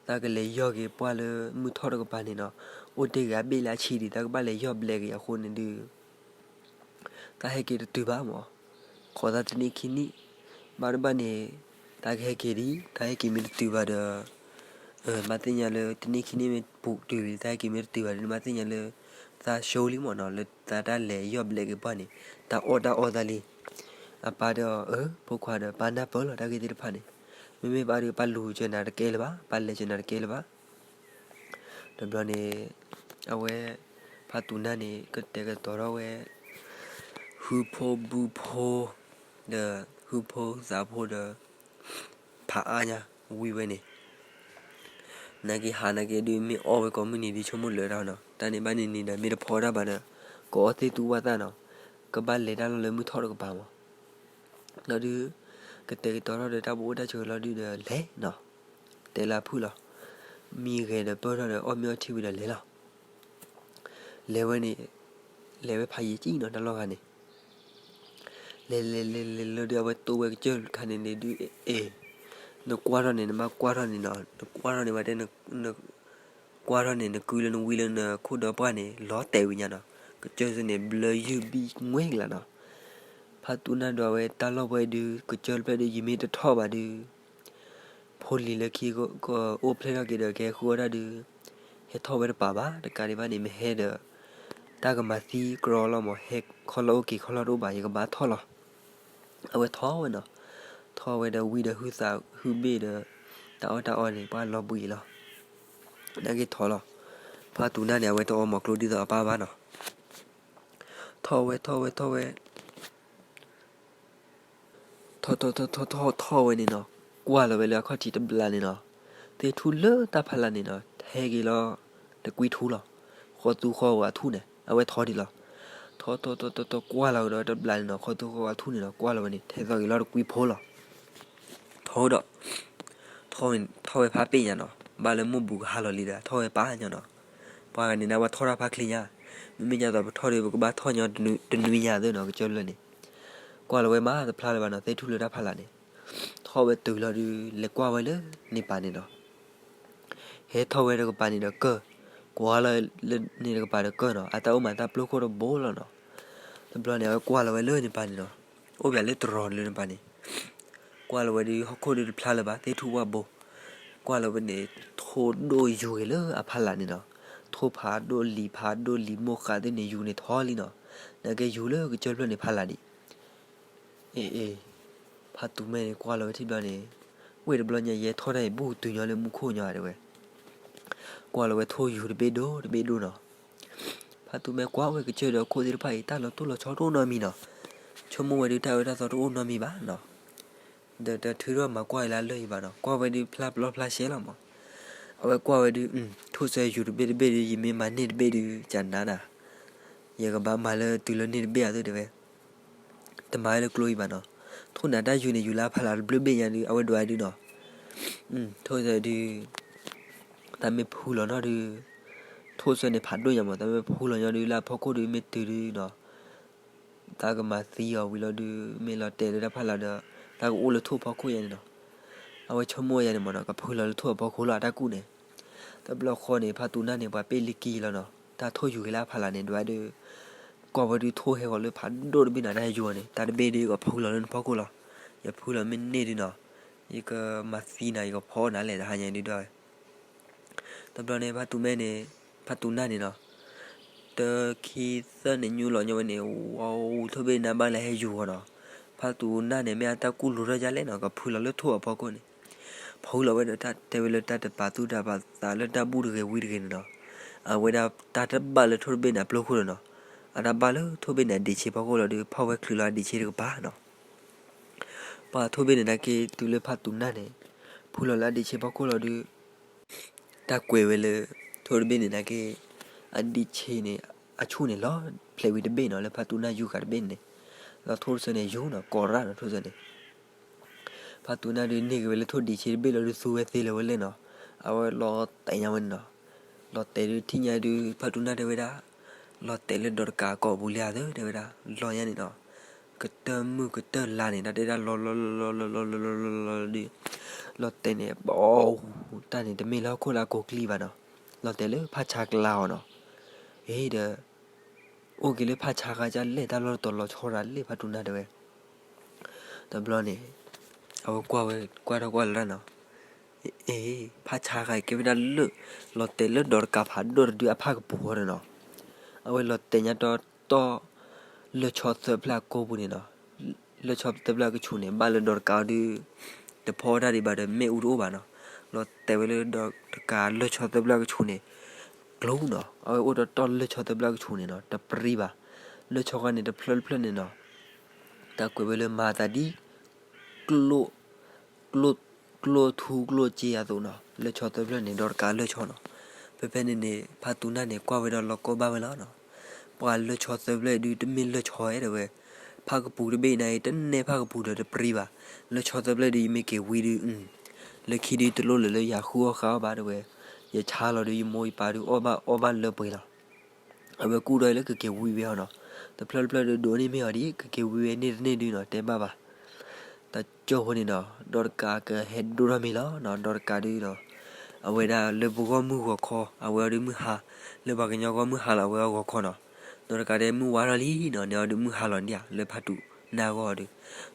သးကလဲၤယီၢ်က့ၤပှၢ်လၢမုၢ်ထီၣ်တကပၤန့ၣ်နီၤ, အိၣ်တ့ၢ်ဂ့ၤအဘ့ၣ်လၢအဆံဒံး သးကဘၣ်လဲၤယီၢ်ဘျဲးက့ၤအဃိန့ၣ်ဒုး သးဟဲက့ၤတတုၤဘၣ်မး, ဃီသးတနံၣ်ခံနံၣ်, ဘၣ်တဘၣ်န့ၣ် သးကဟဲက့ၤဒံး သးဟဲက့ၤမ့ၢ်တတုၤဘၣ်ဒီး မၤသ့ၣ်ညါလၢတနံၣ်ခံနံၣ်မ့ၢ်ပူၤတုၤလံ သးဟဲက့ၤမ့ၢ်တတုၤဘၣ်ဒီး မၤသ့ၣ်ညါလၢ သးဆိလံမးနီၤ လၢသးတၢ်လဲၤယီၢ်ဘျဲးက့ၤပှၢ်န့ၣ် တၢ်အီၣ်တၢ်အီသးလံ, အပၢ်ဒီး အၢ ဖိခွါဒီး ပၢ်နၢ်ပၢၢ်လီၤ တၢ်ဂ့ၢ်သ့ၣ်တဖၣ်န့ၣ်, မ့မ့ၢ်ပၢ်ဒီး ပၢ်လူၤစၢၤနၤတကဲလၢၤဘၣ် ပၢ်လဲၤစၢၤနၤတကဲလၢၤဘၣ် တဘျီန့ၣ် အဝဲ ဖါတူနၢ်န့ၣ် ကတဲာ်ကတီၤထီၣ်ဝဲ ဟုဖိဘုဖိ ဒီး ဟုဖိသးဖိဒီး ဖးအါညါ ဝံၤဝဲန့ၣ် နာ်က့ဟးနာ်က့ဒုး မ့ၢ်အီၣ်ဝဲကိးမုၢ်နံၤဒုး ဆိကမိၣ်လၢာ်တၢ်နီၤ, တၢ်န့ၣ်ဘၣ်န့ၣ်န့ၣ်ဒီး မ့ၢ်တဖီတၢ်ဘၣ်ဒီး ကအီၣ်သ့ၣ်သူဝၣ်သၣ်နီၤ, ကဘၣ်လဲၤတၢ်လီၢ်လၢမုၢ်ထီၣ်တကပၤမး လီၤဒုး ကတဲာ်ကတီၤထီၣ်ဒီးတၢ်ဘိးအိၣ်တၢ်ဆိးလီၤဒုးဒီး လဲၤနီၤ, တဲလၢအဖုၣ်လီၤ, မံဂဲၤဒီးပၢၢ်ထီၣ်ဒီး အီၣ်မ့ၢ်အီထံဝံၤဒီးလဲၤလီၤ, လဲၤဝဲန့ၣ် လဲၤဝဲဖးယံာ်ကံနီၤ တၢ်လီၢ်ဂၤန့ၣ် လဲၤလဲၤလဲၤလဲၤလီၤဒုး အဝဲတိဝဲကစၢၢ်ခါန့ၣ်န့ၣ်ဒုး အဲ နကွၢ်ထီၣ်န့ၣ် နဘၣ်ကွၢ်ထီၣ်န့ၣ်နီၤ, နကွၢ်ထီၣ်န့ၣ် ဘၣ်တဲ နကွၢ်ထီၣ်န့ၣ် နကုလၢနဝံလၢနခိၣ်ဒီပှၢ်န့ၣ် လီၤတဲာ်ဝံၤညါနီၤ, ကစၢၢ်စ့ၢ်န့ၣ် ဘျၢယုၢ်ဘံၣ်ငွဲၢ်ကလးနီၤ, ဖါတူနၢ်ဒွးဝဲတၢ်လီၢ်ပှဲၤဒုး ကစၢၢ်တဖျၢၣ်ဒုး ယမ့ၢ်တထီၣ်ဘၣ်ဒုး ဖိလံၤလၢခံကအိၣ်ဖျဲၣ်ထီၣ်က့ၤဒီး ကဟဲဃုအီၣ်တၢ်ဒုး ဟဲထီၣ်ဝဲတပၤဘၣ်, တကးဒံးဘၣ်န့ၣ် မ့ၢ်ဟဲဒီး တၢ်ကမၤသံကြီလီၤမး, ဟဲခီလီၢ်အိၣ်က့ၤခီလီၢ်တအိၣ်ဘၣ်, ယကဘၣ်ထီၣ်လီၤ. အဝဲထီၣ်ဝဲနီၤ, ထီၣ်ဝဲဒီးဝံဒီးဟုသးဟုဘ့ၣ်ဒီး တၢ်အီၣ်တၢ်အီန့ၣ် ပှၤလီၤဘှံးလီၤ. နာ်က့ထီၣ်လီၤ. ဖါတူနၢ်န့ၣ် အဝဲတအီမီၤကျိဒ်သိးအပၢ်ဘၣ်နီၤ. ထီၣ်ဝဲ ထီၣ်ဝဲ ထီၣ်ဝဲ ထီၣ်ထီၣ်ထီၣ်ထီၣ်ထီၣ်ဝဲန့ၣ်နီၤ, ကွၢ်လီၤဝဲလၢအခီၣ်ထံးတဘျီန့ၣ်နီၤ, သ့ၣ်ထူၣ်လၢတၢ်ဖးလာ်န့ၣ်နီၤ, ဟဲက့ၤလီၤ တကွံထူလီၤ. ဃီသူဃီဝါထူၣ်န့ၣ် အဝဲထီၣ်ဒံးလီၤ. ထီၣ်ထီၣ်ထီၣ်ထီၣ်ထီၣ်ကွၢ်လီၤကဒီးတဘျီန့ၣ်နီၤ, ဃီသူဃီဝါထူၣ်န့ၣ်နီၤ, ကွၢ်လီၤဝဲန့ၣ် ထဲသိးက့ၤလီၤတကွံဖိလီၤ. ထီၣ်ဒီး ထီၣ်ဝဲဖးပ့ၢ်ညါနီၤ, ဘၣ်လၢမိၢ်ဘူးကဟါလီၤလံဒီး ထီၣ်ဝဲပၢ်ညါနီၤ. ပှၤဂၤန့ၣ် နဝဲထီၣ်တၢ်ဖးချ့ညါ, မ့မ့ၢ်ညါသိးပထီၣ်ဒီး ပကဘၣ်ထီၣ်ညီတနွံညါသ့နီၤ, ကစၢၢ်လၢန့ၣ် ကွၢ်လီၤဝဲမးတဖျါလၢၤဘၣ်နီၤ, သ့ၣ်ထူၣ်လၢတၢ်ဖးလာ်န့ၣ်. ထီၣ်ဝဲတုၤလီၤဒုး လဲၤကွၢ်ဝဲလၢန့ၣ်ပၤန့ၣ်နီၤ. ဟဲထီၣ်ဝဲတကပၤန့ၣ်ဒီးကၢၢ်, ကွၢ်လီၤလၢန့ၣ်တကပၤဒီးကၢၢ်နီၤ, အတၢ်အိၣ်မးတၢ်ပျိခိၣ်တဘိလီၤနီၤ. တဘျီန့ၣ် အဝဲကွၢ်လီၤဝဲလၢန့ၣ်ပၤန့ၣ်နီၤ. အိၣ်ပၠးလၢတရီၤလၢနပၤန့ၣ်, ကွၢ်လီၤဝဲဒုး ဟီၣ်ခိၣ်ဒုးတဖျါလၢၤဘၣ် သ့ၣ်ထူၣ်ဝၣ်ဘိ, ကွၢ်လီၤဝဲန့ၣ် ထိၣ်ဒိၣ်ယူၤဂ့ၤလၢအဖီလာ်န့ၣ်နီၤ, ထိၣ်ဖးဒိၣ်လံၤဖးဒိၣ်လံၤမိၢ်ဃးသ့ၣ်န့ၣ် ယူၤန့ၣ်ထီလံနီၤ, နာ်က့ယူၤလၢကစၢၢ်ဖျၢၣ်န့ၣ်ဖီလာ်ဒံး အ့ အ့, ဖါသူမဲန့ၣ် ကွၢ်လီၤဝဲထံၣ်ဘျီန့ၣ်, ဝ့ၢ်တဘျီညါယဲထီၣ်တၢ်အံၤ ဘူးတုၤညီလၢမူခိၣ်ညီတဲဝဲ, ကွၢ်လီၤဝဲထိၣ်ယူၤတဘ့ၣ်ဒိၣ်တဘ့ၣ်ဒိၣ်နီၤ, ဖါသူမဲကွၢ်ဝဲကစၢၢ်ဒီးခိၣ်သ့ၣ်တဖၣ်အံၤ တၢ်လီၤတိၢ်လီၤဆီတအိၣ်နီတမံၤနီၤ, ဆိကမိၣ်ဝဲဒုးတၢ်အၢတၢ်သီတအိၣ်နီတမံၤဘၣ်နီၤ, ဒီးတထုးထီၣ်မၤကွၢ်အံၤလၢအလၢၢ်အံၤဘၣ်နီၤ, ကွၢ်ဝဲဒုးဖျါပျီဖျါရှဲလီၤမး, အဝဲကွၢ်ဝဲဒုး ထိၣ်စၢယူၤတဘ့ၣ်တဘ့ၣ်ဒုး ယမ့ၢ်မၤန့ၢ်တဘ့ၣ်ဒုး ကနၤနၤ, ယကဘၣ်မၤလၢတုၤလၢန့ၢ်တဘ့ၣ်အသိးတဲဝဲ တမၤဝဲလၢကျိအံၤဘၣ်နီၤ, ထိၣ်န့ၣ်တၢ်ယူၤန့ၣ် ယူၤလၢအဖီလာ်တဘျုးဘ့ၣ်ညါဒုး အဝဲဒွးဒုးနီၤ, ထိၣ်စၢဒုး တၢ်မ့ၢ်ဖုလီၤနီၣ်ဒုး, ထိၣ်စၢန့ၣ်ဖးဒိၣ်ညါမး တၢ်မ့ၢ်ဖုလီၤညီဒုး လၢအဖီခိၣ်ဒုးမ့ၢ်တုၤဒုးနီၤ, တၢ်ကမၤသံအီၤဝံၤလီၤဒုး မ့ၢ်လီၤတဲာ်လၢတၢ်ဖီလာ်ဒီး တၢ်ကအိၣ်လၢထိၣ်ဖီခိၣ်ယါန့ၣ်နီၤ, အဝဲဆိကမိၣ်ယါန့ၣ်မးနီၤ ကဖုလီၤလၢထိၣ်အဖီခိၣ်လီၤအတၢ်ကူၣ်န့ၣ်, တဘျီဃီန့ၣ် ဖါသူနၢ်န့ၣ် ပှၤပ့ၢ်လံကံလီၤနီၤ, တၢ်ထိၣ်ယူၤက့ၤလၢအဖီလာ်န့ၣ် ဒွးဒုး ကွၢ်ဝဲဒုးထိၣ်ဟဲဂီၤလၢဖးဒိၣ်တဘ့ၣ်နီၤ တၢ်ယူၤန့ၣ် တၢ်တဘ့ၣ်ဒုးကဖုလီၤလၢနဖီခိၣ်လီၤ, ယဖုလီၤမ့ၢ်န့ၢ်ဒုးနီၤ, ယကမၤသံနၤ ယကဖီအီၣ်နၤလဲၣ် တဟါညါဒုးဒွးဝဲ တဘျီန့ၣ် ဖါသူမဲန့ၣ် ဖါသူနၢ်န့ၣ်နီၤ, တခံသၢန့ၣ်ညူလီၤညီဝဲန့ၣ် ဝဲထိၣ်ဘ့ၣ်န့ၣ်ဘၣ်လၢဟဲယူၤဂီၤနီၤ, ဖါသူနၢ်န့ၣ် မ့ၢ်အတၢ်ကူၣ်လိၤထီၣ်ယါလဲၣ်နီၤ ကဖုလီၤလၢထိၣ်အဖီခိၣ်န့ၣ်, ဖုလီၤဝဲဒီးတၢ်တဲဝဲလၢတၢ်တပာ်သူၣ်တၢ်ပာ်သးလၢတၢ်ဘူၣ်တဂ့ၤဝံတဂ့ၤန့ၣ်နီၤ, အဝဲဒၣ်တၢ်တဘၣ်လၢထိၣ်တဘ့ၣ်န့ၣ်အပျိခိၣ်လီၤနီၤ, အတၢ်ဘၣ်လၢထိၣ်ဘ့ၣ်န့ၣ်အဒံးဆ့ဖီခိၣ်လီၤဒုး ဖီၣ်ဝဲချုးလီၤအဒံးဆ့တကပၤနီၤ ပှၤထိၣ်ဘ့ၣ်န့ၣ်နာ်က့ တုၤလၢဖါသူနၢ်န့ၣ် ဖုလီၤလၢအဒံးဆ့ဖီခိၣ်လီၤဒုး တၢ်ကွဲးဝဲလၢ ထိၣ်တဘ့ၣ်န့ၣ်နာ်က့ အဒံးဆ့န့ၣ် အဆူၣ်န့ၣ်လီၤဖျဲးဝံၤတဘ့ၣ်နီၤ လၢဖါသူနၢ်ယူၤဃာ်တဘ့ၣ်န့ၣ်, လီၤထိၣ်တဆၢန့ၣ်ယူၤနီၤ ကိးရၣ်နီၤထိၣ်တဆၢန့ၣ် ဖါသူနၢ်ဒုးန့ၢ်က့ၤဝဲလၢထိၣ်ဒံးဆ့တဘ့ၣ်လီၤဒုး သူဝဲသ့လၢၤဝဲလဲၣ်နီၤ, အဝဲလီၤတဲာ်ညါဝဲန့ၣ်နီၤ, လီၤတဲာ်ဒုးထံၣ်ညါဒုး ဖါသူနၢ်တဲဝဲဒၣ်, လီၤတဲာ်လၢဒီးတကးကိာ်ပူၤလံဧါသၢတဲဝဲဒၣ် လီၤညါန့ၣ်နီၤ, ကတၢၢ်မုၢ်ကတၢၢ်လါန့ၣ် တၢ်တဲဒၣ်လီၤလီၤလီၤလီၤလီၤလီၤလီၤလီၤလီၤလီၤဒုး, လီၤတဲာ်န့ၣ် ပအီၣ်ဟူး တၢ်န့ၣ်တမ့ၢ်လၢဟီၣ်ခိၣ်လၢအကိးကျံဘၣ်နီၤ, လီၤတဲာ်လၢဖးဆါကျါအီၤနီၤ, အ့ဒီး အိၣ်က့ၤလၢဖးဆါခါကလဲၣ် တၢ်လီၢ်တတီၤလီၤဆီတၢ်လဲၣ်ဖါသူနၢ်တဲဝဲ တဘျီန့ၣ် အဝဲကွၢ်ဝဲ ကွၢ်ထီၣ်ကွၢ်လီၤတၢ်နီၤ, အ့ ဖးဆါခါအံၤကဲဝဲဒၣ်လၢ လီၤတဲာ်လၢဒီးတကးဖးဒိၣ်တဒုအဖၣ်ကပူၤဃီဒီးနီၤ, အဝဲလီၤတဲာ်ညါတီတီ လၢၢ်ဆီသၢဖျၢၣ်အကိာ်ပူၤန့ၣ်နီၤ, လၢၢ်ဆီသၢဖျၢၣ်အကဆူးန့ၣ် ဘၣ်လၢဒီးတကးအီၤဒုး တဖီတၢ်ဒံးဘၣ်ဒီး မ့ၣ်အူတအိၣ်ဘၣ်နီၤ, လီၤတဲာ်ဝဲလၢဒီးတကးလၢၢ်ဆီသၢဖျၢၣ်အကဆူးန့ၣ် ကျိနီၤ, အဝဲအိၣ်ဒီးတီလၢၢ်ဆီသၢဖျၢၣ်အကဆူးန့ၣ်နီၤ တပြံဘၣ်, လၢၢ်ဆီခါန့ၣ်တဖျၢၣ်တဖျၢၣ်န့ၣ်နီၤ တၢ်ကွဲးဝဲလၢမၤသးဒ် ကျိ ကျိ ကျိထူကျိစ့အသိးနီၤ, လၢၢ်ဆီသၢဖျၢၣ်န့ၣ် ဒီးတကးလၢၢ်ဆီနီၤ, ဖဲဖဲန့ၣ်န့ၣ် ဖါသူနၢ်န့ၣ် ကွၢ်ဝဲဒီးလီၤကိးဘၣ်ဝဲလီၤနီၤ, ပှၤလၢၢ်ဆီသၢဖျၢၣ်ဒုးတမ့ၢ်လၢၢ်ဆီတဲဝဲ, ဖၣ်ကပူၤတဘ့ၣ်န့ၣ် တနဲၣ်ဖၣ်ကပူၤဒီးတပြံဘၣ်, လၢၢ်ဆီသၢဖျၢၣ်ဒုးယမ့ၢ်က့ၤဝံဒုး လၢခံဒုးတလိၣ်လၢၤလၢယဃုအီၣ်ဃါအီၣ်ဘၣ်တဲဝဲ, ယဆါလီၤဒုးယမိၢ်ယပၢ်ဒုးအီၣ်ဘၣ်အီဘၣ်လၢပှဲၤလီၤ အဝဲကူၣ်ဒီးလၢကက့ၤဝံဝဲအီၤနီၤ, တဖျၢၣ်တဖျၢၣ်ဒုးဒိးန့ၢ်မ့ၢ်အီၤဒ် ကက့ၤဝံဝဲန့ၢ်တန့ၢ်ဒုးနီၤ တဲဘၣ်ဘၣ်, တကၠိဖိန့ၣ်နီၤ ဒီးတကးကဟဲဒိၣ်ထီၣ်မ့ၤလီၤနီၤ, ဒီးတကးဒုးနီၤ အဝဲဒၣ်လၢပဂီၢ်မုၢ်ဂီၤခီ အဝဲအီၤဒုးမုၢ်ဟါ, လၢပှၤကညီဂီၢ်မုၢ်ဟါလီၤ အဝဲအီၤဂီၤခီနီၤ, ဒီးတကးဒဲးမုၢ်ဝါထီၣ်လံနီၤ န့ၢ်အီၤဒုးမုၢ်ဟါလီၤန့ၣ်ဧါ လၢဖါသူနၢ်ဂီၢ်အီၤဒုး,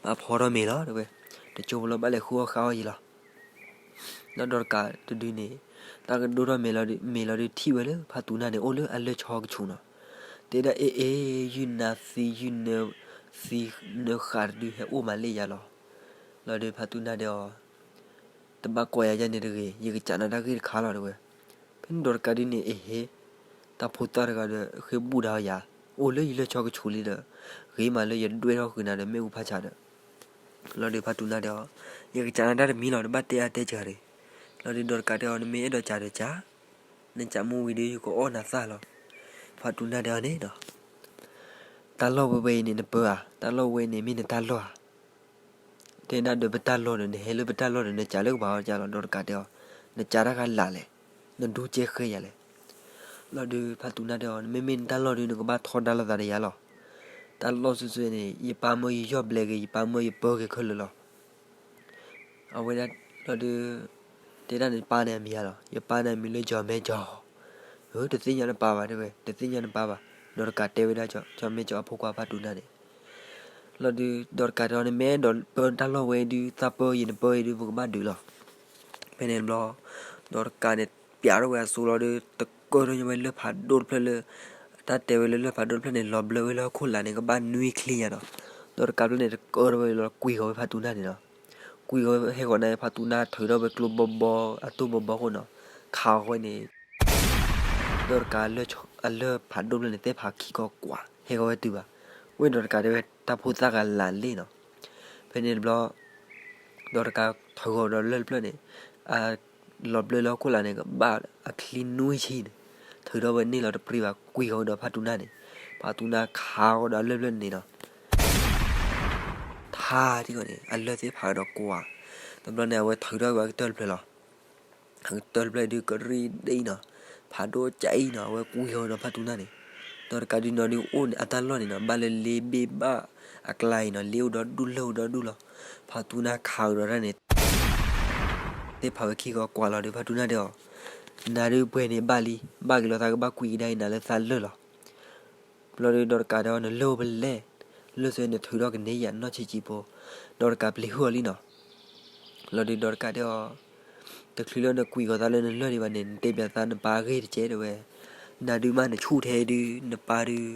ဘၣ်ဖီထီၣ်မ့ၤလီၤတဲဝဲ, တကၠိဖိလီၤဘၣ်လဲၤဃုအီၣ်ဃါအီၣ်ယံၤလီၤ ဒီးဒီးတကးတဒုန့ၣ် တၢ်ကဒိၣ်ထီၣ်မ့ၤလီၤဒုး မ့ၤလီၤဒုးထံၣ်ဝဲလၢဖါသူနၢ်န့ၣ် အိၣ်လၢအလၢၢ်ဆီကဆူးနီၤ, တဲဒၣ်အ့ၣ်အ့ၣ် ယုၢ်နၤသံ ယုၢ်နၤသံနဃာ်တဒု ဟဲအိၣ်မးလၢယၤလီၤ, လီၤဒုးဖါသူနၢ်တဲအီၤ တဘၣ်ကိးယၤယဲန့ၣ်တဂ့ၤ ယကစးနၤတၢ်ဂ့ၢ်တခါလီၤတဲဝဲ, ဖဲန့ၣ်ဒီးတကးဒုန့ၣ် အ့ၣ်ဟ့ၣ် တၢ်ဖိသၣ်တဂၤဒီး ဃ့ဘူၣ်ဒါယၤ အိၣ်လၢယလၢၢ်ဆီကဆူးလံဒီး ဂ့ၤမးလၢယဒွဲၣ်ထီၣ်ဃုာ်နၤဒီးမ့ၣ်အူဖးဆါဒီး လီၤဒုးဖါသူနၢ်တဲအီၤ, ယကစးနၤတၢ်တမံၤလီၤ တဘၣ်တဲအါတဲစှၤတဂ့ၤ, လီၤဒုးဒီးတကးတဲအီၤ နမ့ၢ်အဲၣ်ဒိးစးဒီးစး, နစးမ့ၢ်ဝံၤဒီးယကအီၣ်နၤသၣ်လီၤ, ဖါသူနၢ်တဲအီၤန့ၣ်ဒီး တၢ်လီၢ်ဝဲဝဲအံၤန့ၣ်နပၢဧါ, တၢ်လီၢ်ဝဲန့ၣ်မ့ၢ်နတၢ်လီၢ်ဧါ တဲဒၣ်ဒီးပတၢ်လီၢ်ဒီး နဟဲလၢပတၢ်လီၢ်ဒီး နစးလၢကပၤအီၤကလီၤ ဒီးတကးတဲအီၤ, နစးတၢ်ဂၤလၢ်လဲၣ်, နဒူကဲဃဲယၤလဲၣ်, လီၤဒုးဖါသူနၢ်တဲအီၤ နမ့မ့ၢ်နတၢ်လီၢ်ဒုး နကဘၣ်ထီဒါလိာ်သးဒီးယၤလီၤ, တၢ်လီၢ်စုာ်စုာ်န့ၣ် ယပၢ်မၢယယီၢ်ဘျဲးက့ၤ ယပၢ်မၢယပၢက့ၤခဲလၢာ်လီၤ အဝဲဒၣ်လီၤဒုး တဲဒၣ်န့ၣ် ပၢ်န့ၣ်အမံၤဧါလီၤ, ယပၢ်န့ၣ်အမံၤလၢကၠီၤမဲကၠီၤ, တသ့ၣ်ညါနပၢ်ဘၣ်တဲဝဲ, တသ့ၣ်ညါနပၢ်ဘၣ်, ဒီးတကးတဲဝဲဒၣ်ကၠီၤမဲကၠီၤအဖိခွါဖါသူနၢ်န့ၣ်, လီၤဒုး ဒီးတကးတဲအီၤန့ၣ် မ့ၢ်အဲၣ်ဒိးပၢတၢ်လီၢ်ဝဲဒုး သးပၢယံၤနပၢယံၤဒုး ပကဘၣ်ဒုးလီၤ. ဖဲန့ၣ်တဘျီ ဒီးတကးန့ၣ် ပျးထီၣ်ဝဲအစိလီၤဒုး တကၢထီၣ်ညီဝဲလၢၢ်ဖးဒိၣ်တဖျၢၣ်လၢ တၢ်တဲဝဲလၢလၢၢ်ဖးဒိၣ်တဖျၢၣ်န့ၣ် လီၤဘျၢဝဲလၢဟီၣ်ခိၣ်လာ်န့ၣ် ကဘၣ်နွံချံညါဒီး ဒီးတကးဖျၢၣ်န့ၣ် တကၢထီၣ်ဝဲလီၤ ကွံာ်ဃီၤဝဲဖးတူနၢ်န့ၣ်လီၤ. ကွံာ်ဃီၤဝဲဟဲဃီၤန့ၣ် ဖးတူနၢ်ထုးထီၣ်ဝဲကျိဘီဘီ အတိၢ်ဘီဘီအဃိန့ၣ် ခးဃီၤဝဲန့ၣ် ဒီးတကး အလၢၢ်ဖးဒိၣ်တဖျၢၣ်န့ၣ် သ့ၣ်ဖးခံခီကွး ဟဲဃီၤဝဲတုၤဘၣ်. ဝဲဒီးတကးတဲဝဲတၢ်ဖိသၣ်ဂၤလးလ့ၣ်နီၤ. ဖဲန့ၣ်တဘျီ ဒီးတကးထုးဃီၤဒီးလၢၢ်တဖျၢၣ်န့ၣ် အလီၤဘျၢလၢဟီၣ်ခိၣ်လာ်န့ၣ် ကဘၣ်အချံနွံဆံန့ၣ် ထုးထီၣ်ဝဲန့ၢ်လီၤတပြံဘၣ် ကွံာ်ဃီၤဒီးဖးတူနၢ်န့ၣ် ဖးတူနၢ်ခးဃီၤဒီးအလၢၢ်တဖျၢၣ်န့ၣ်နီၤ ထါထံဃီန့ၣ် အလၢၢ်သ့ၣ်ဖးဒီးကွး တဘျီန့ၣ် အဝဲထုးထီၣ်ဝဲအကတၢၢ်တဖျၢၣ်လီၤ. အကတၢၢ်တဖျၢၣ်ဒုးကရံၣ်ဒ်အံၤနီၤ ဖးဒိၣ်ကၠးအံၤနီၤ အဝဲကွံာ်ဃီၤဒီးဖးတူနၢ်န့ၣ် ဒီးတကးဒုးနီၤဒုးအိၣ်န့ၣ် အတၢ်လီၢ်န့ၣ်နီၤ ဘၣ်လၢလ့ဘ့ၣ်ဘၣ်အကျါအံၤနီၤ လ့အိၣ်ဒီဒူၣ်လၢၢ်အိၣ်ဒီဒူၣ်လီၤ. ဖးတူနၢ်ခးဃီၤဒီးတၢ်န့ၣ် သ့ၣ်ဖးဝဲခံဃီကွးလီၤဒီး ဖးတူနၢ်တဲအီၤ နၤဒုးပှဲၤန့ၣ်ဘၣ်လံ ဘၣ်က့ၤလီၤသးကဘၣ်ကွံာ်ကဒါအံၤနၤလၢသးလၢၢ်လီၤ. ဘျီဒုးဒီးတကးဒီးနလၢၢ်အိၣ်ဖဲလဲၣ်, လၢၢ်စၢၤန့ၣ်ထုးထီၣ်ကန့ၢ်ယၤနီၢ်ဆံးဆံးဖိ, ဒီးတကးပျံၤဟုၣ်အီၤလံနီၤ. လီၤဒုးဒီးတကးတဲအီၤ, တချုးလၢနကွံာ်ဃီၤသးလၢနလၢၢ်ဒံးဘၣ်န့ၣ် နတဲပျးသးနပၢ်အဂ့ၢ်တကဲတဲဝဲ, နၤဒုးမးနဆူၣ်ထဲဒုး နပၢ်ဒုး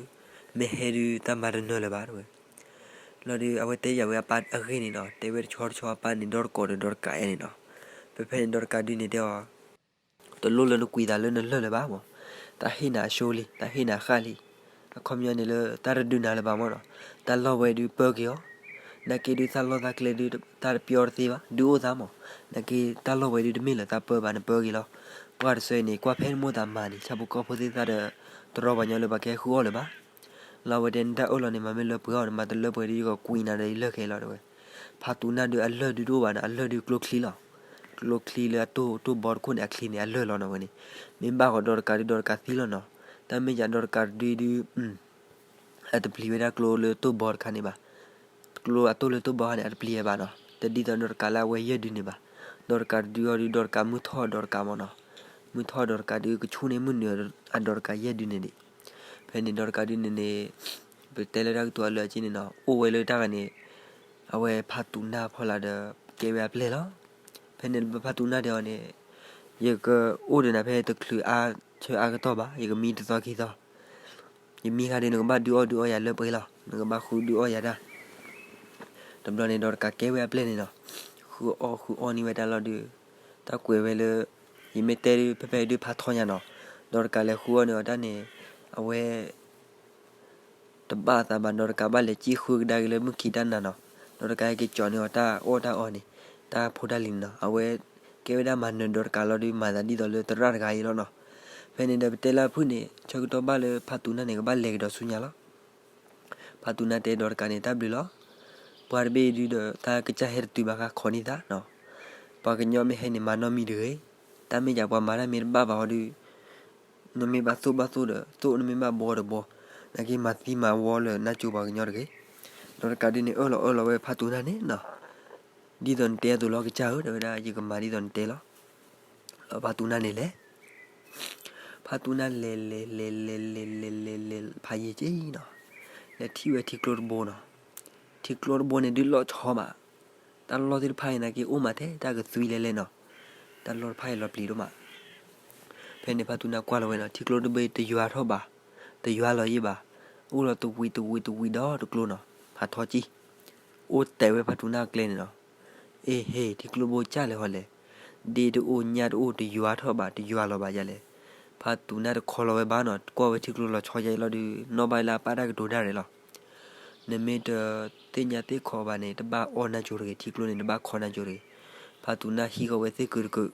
မ့ၢ်ဟဲဒုးတၢ်မၤတနၢၤလၢၤဘၣ်တဲဝဲ. လီၤဒုးအဝဲတဲယၤဝဲအပၢ်အဂ့ၢ်န့ၣ်နီၤ, တဲဝဲတဆီတဆီအပၢ်န့ၣ်ဒီတကိးဒီးဒီးတကးအဲၣ်န့ၣ်နီၤ. ဖဲဖဲန့ၣ်ဒီးတကးဒုးန့ၣ်တဲအီၤ တလိၣ်လၢနကွံာ်သးလၢနလၢၢ်လၢၤဘၣ်မး, တၢ်ဟ့ၣ်နၤအဆိလံ တၢ်ဟ့ၣ်နၤဃၣ်လံ. အခီပညီန့ၣ်လၢတၢ်တဒုးနၤလၢၤဘၣ်မးနီၤ, တၢ်လီၢ်ဝဲဒုးပၢက့ၤအီၤ, နာ်က့ဒုးတၢ်လီၢ်တၢ်ကျဲဒုးတၢ်တပျီတသ့ဘၣ်, ဒုးအိၣ်သးမး, နာ်က့တၢ်လီၢ်ဝဲဒုးတမ့ၢ်လၢၤသးပၢဘၣ် နပၢက့ၤလီၤ. ပှၤတဆၢအံၤန့ၣ် ကွၢ်ဖဲနမိၢ်သးမၤန့ၣ် ဆၣ်ဖိကီၢ်ဖိသ့ၣ်သၣ်ဒီး တရီပှၤကညီလၢပှၤကဟဲဃုအီၣ်လၢၤဘၣ်. လီၤဝဲတဲနတၢ်အၢၣ်လီၤန့ၣ် မၤမ့ၢ်လၢပှဲၤအီၤန့ၣ် မၤတလၢပှဲၤဒုးယကကွံာ်နၤဒီးယလၢၢ်ခဲလီၤတဲဝဲ. ဖးတူနၢ်ဒုးအလၢၢ်ဒုးတအိၣ်ဘၣ်နီၤ, အလၢၢ်ဒုးကျိချံလီၤ. ကျိချံလၢအတိၢ်တိၢ်ဘီတခိၣ်န့ၣ် အချံန့ၣ် အလၢၢ်လီၤနီၤဝဲန့ၣ်, မ့ၢ်ဘၣ်ဃီဒီးတကးဒုးဒီးတကးသံလီၤနီၤ. တၢ်မ့ၢ်ယၤဒီးတကးတဒုဒုး အတပျံၤဝဲဒၣ်ကျိလၢတိၢ်ဘီတခါန့ၣ်ဘၣ်. ကျိအတိၢ်လၢတိၢ်ဘီခါန့ၣ် အတပျံၤဝဲဘၣ်နီၤ, တဒ်သိးဒီးတကးလၢအဝဲယဲၢ်ဒုးန့ၣ်ဘၣ်. ဒီးတကးတဒုအီၤဒုး ဒီးတကးမုၢ်ထီၣ်ဒီးတကးမးနီၤ, မုၢ်ထီၣ်ဒီးတကးဒုးကဆူၣ်န့ၢ်မုၢ်နုာ်အဒီးတကးယဲၢ်ဒုးန့ၣ်ဒံး. ဖဲန့ၣ်ဒီးတကးဒုးန့ၣ်န့ၣ် ပတဲလၢတၢ်ကတိၤအလၢအက့န့ၣ်နီၤ, အိၣ်ဝဲလၢတၢ်ဂၤန့ၣ် အဝဲဖးတူနၢ်ဖီလာ်ဒီး ကဲဝဲအပျဲၢ်လီၤ. ဖဲန့ၣ်ဖးတူနၢ်တဲအီၤန့ၣ်, ယကအိၣ်ဒီးနၤဖဲတချုးအါဆၢအါကတီၢ်ဘၣ်, ယကမံတသီခံသီ, ယမံခါဒုး နကဘၣ်ဒုးအီၣ်ဒုးအီယၤလၢပှဲၤလီၤ, နကဘၣ်ဃုဒုးအီယၤတၢ်. တဘျီန့ၣ်ဒီးတကးကဲဝဲအပျဲၢ်န့ၣ်နီၤ, ဃုအီၣ်ဃုအီန့ၢ်ဝဲတၢ်လီၤဒုး, တၢ်ကွဲးဝဲလၢ ယမ့ၢ်တဲဒုး ဖဲဖဲဒုးဖးထီညါနီၤ, ဒီးတကးလဲၤဃုအီၣ်န့ၢ်အီၤတၢ်န့ၣ်, အဝဲ တဘၣ်သးဘၣ် ဒီးတကးဘၣ်လဲၤစံၣ်ဃုကဒါက့ၤလၢမုၢ်ခံတၢ်နၤနီၤ, ဒီးတကးဟဲက့ၤကၠီၤန့ၢ်အီၤတၢ်အီၣ်တၢ်အီန့ၣ်, တၢ်ဖိတၢ်လံၤန့ၣ်နီၤ, အဝဲကဲဝဲဒၣ်မၤနၢၤဒီးတကးလီၤဒုး မၤသးဒ်သိးလၢသရၣ်တဂၤအံၤလီၤနီၤ. ဖဲန့ၣ်ဒီးပတဲလၢအဖုၣ်န့ၣ် ဆၢကတီၢ်ဘၣ်လၢဖးတူနၢ်န့ၣ် ကဘၣ်လဲၤကဒီးဆူညါလီၤ. ဖးတူနၢ်တဲဒီးတကးန့ၣ် တၢ်ဘျုးလီၤ. ပှၤတဘ့ၣ်ဒုးဒီး တၢ်ကစၢ်ဟဲတတုၤဘၣ်ဃးခိးန့ၢ်သးနီၤ, ပှၤကညီမ့ၢ်ဟဲန့ၣ် မၤနီၣ်မံၤတဂ့ၤ, တၢ်မ့ၢ်ယၤပှၤမၤတၢ်မ့ၢ်တဘၣ်ဘၣ်ဟီဒုး နမ့ၢ်ဘၣ်သိၣ်ဘၣ်သိၣ်ဒီးသိၣ်, နမ့ၢ်ဘၣ်ဘှီဒီးဘှီ, နာ်က့မၤသံမၤဝီလၢနၢ်ကၠိပှၤကညီတဂ့ၤ. ဒီးတကးဒုးန့ၣ် အၢၣ်လီၤအၢၣ်လီၤဝဲဖးတူနၢ်န့ၣ်နီၤ, ဒ်သိးနတဲအသိးလီၤ ကစၢ်ဧၢ တဲဝဲဒၣ် ယကမၤဒ်သိးနတဲလီၤ. ဒီးဖးတူနၢ်န့ၣ်လဲၤ, ဖးတူနၢ်လဲၤလဲၤလဲၤလဲၤလဲၤလဲၤလဲၤလဲၤလဲၤဖးယံၤက့ၤနီၤ, လဲၤထံၣ်ဝဲထံကျိတဘိနီၤ. ထံကျိတဘိန့ၣ်ဒုးလီၤဆီဘၣ်, တၢ်လီၢ်သ့ၣ်တဖၣ်အံၤနာ်က့ အိၣ်မးထဲတၢ်ကသွံလဲၤလဲၤနီၤ, တၢ်လီၢ်တဖၣ်အံၤလီၤပျံၤဒိၣ်မး. ဖဲန့ၣ်ဖးတူနၢ်ကွၢ်လီၤဝဲနီၤ, ထံကျိတဘိတယွၤထီၣ်ဘၣ်, တယွၤလီၤယံၤဘၣ်, အိၣ်လီၤတဝံၤတဝံၤတဝံၤဒီးတကျိနီၤ, ဖးထီကံၢ်, အိၣ်တဲာ်ဝဲဖးတူနၢ်ကျဲန့ၣ်နီၤ. အ့ဟ့ၣ် ထံကျိတဘိကၢ်လဲၣ်ဟီလဲၣ်, ဒ့တအိၣ်ညၣ်တအိၣ် တယွၤထီၣ်ဘၣ် တယွၤလီၤဘၣ်ယၤလဲၣ်. ဖးတူနၢ်တခီလီၤဝဲဘၣ်နီၤ, ကွၢ်ဝဲထံကျိလီၤဆီယၤအံၤလီၤဒုး နီၣ်ဘၣ်လၢအပၢ်တၢ်ကတိၤတၢ်ရဲၣ်လီၤ. နမ့ၢ်တသ့ၣ်ညါသ့ၣ်ခီဘၣ်န့ၣ် တဘၣ်အီၣ်နၢ်ကၠိတဂ့ၤ, ထံကျိန့ၣ် တဘၣ်ခီနၢ်ကၠိတဂ့ၤ. ဖးတူနၢ်ဟံးဃီၤဝဲသ့ၣ်ကုာ်တကုာ်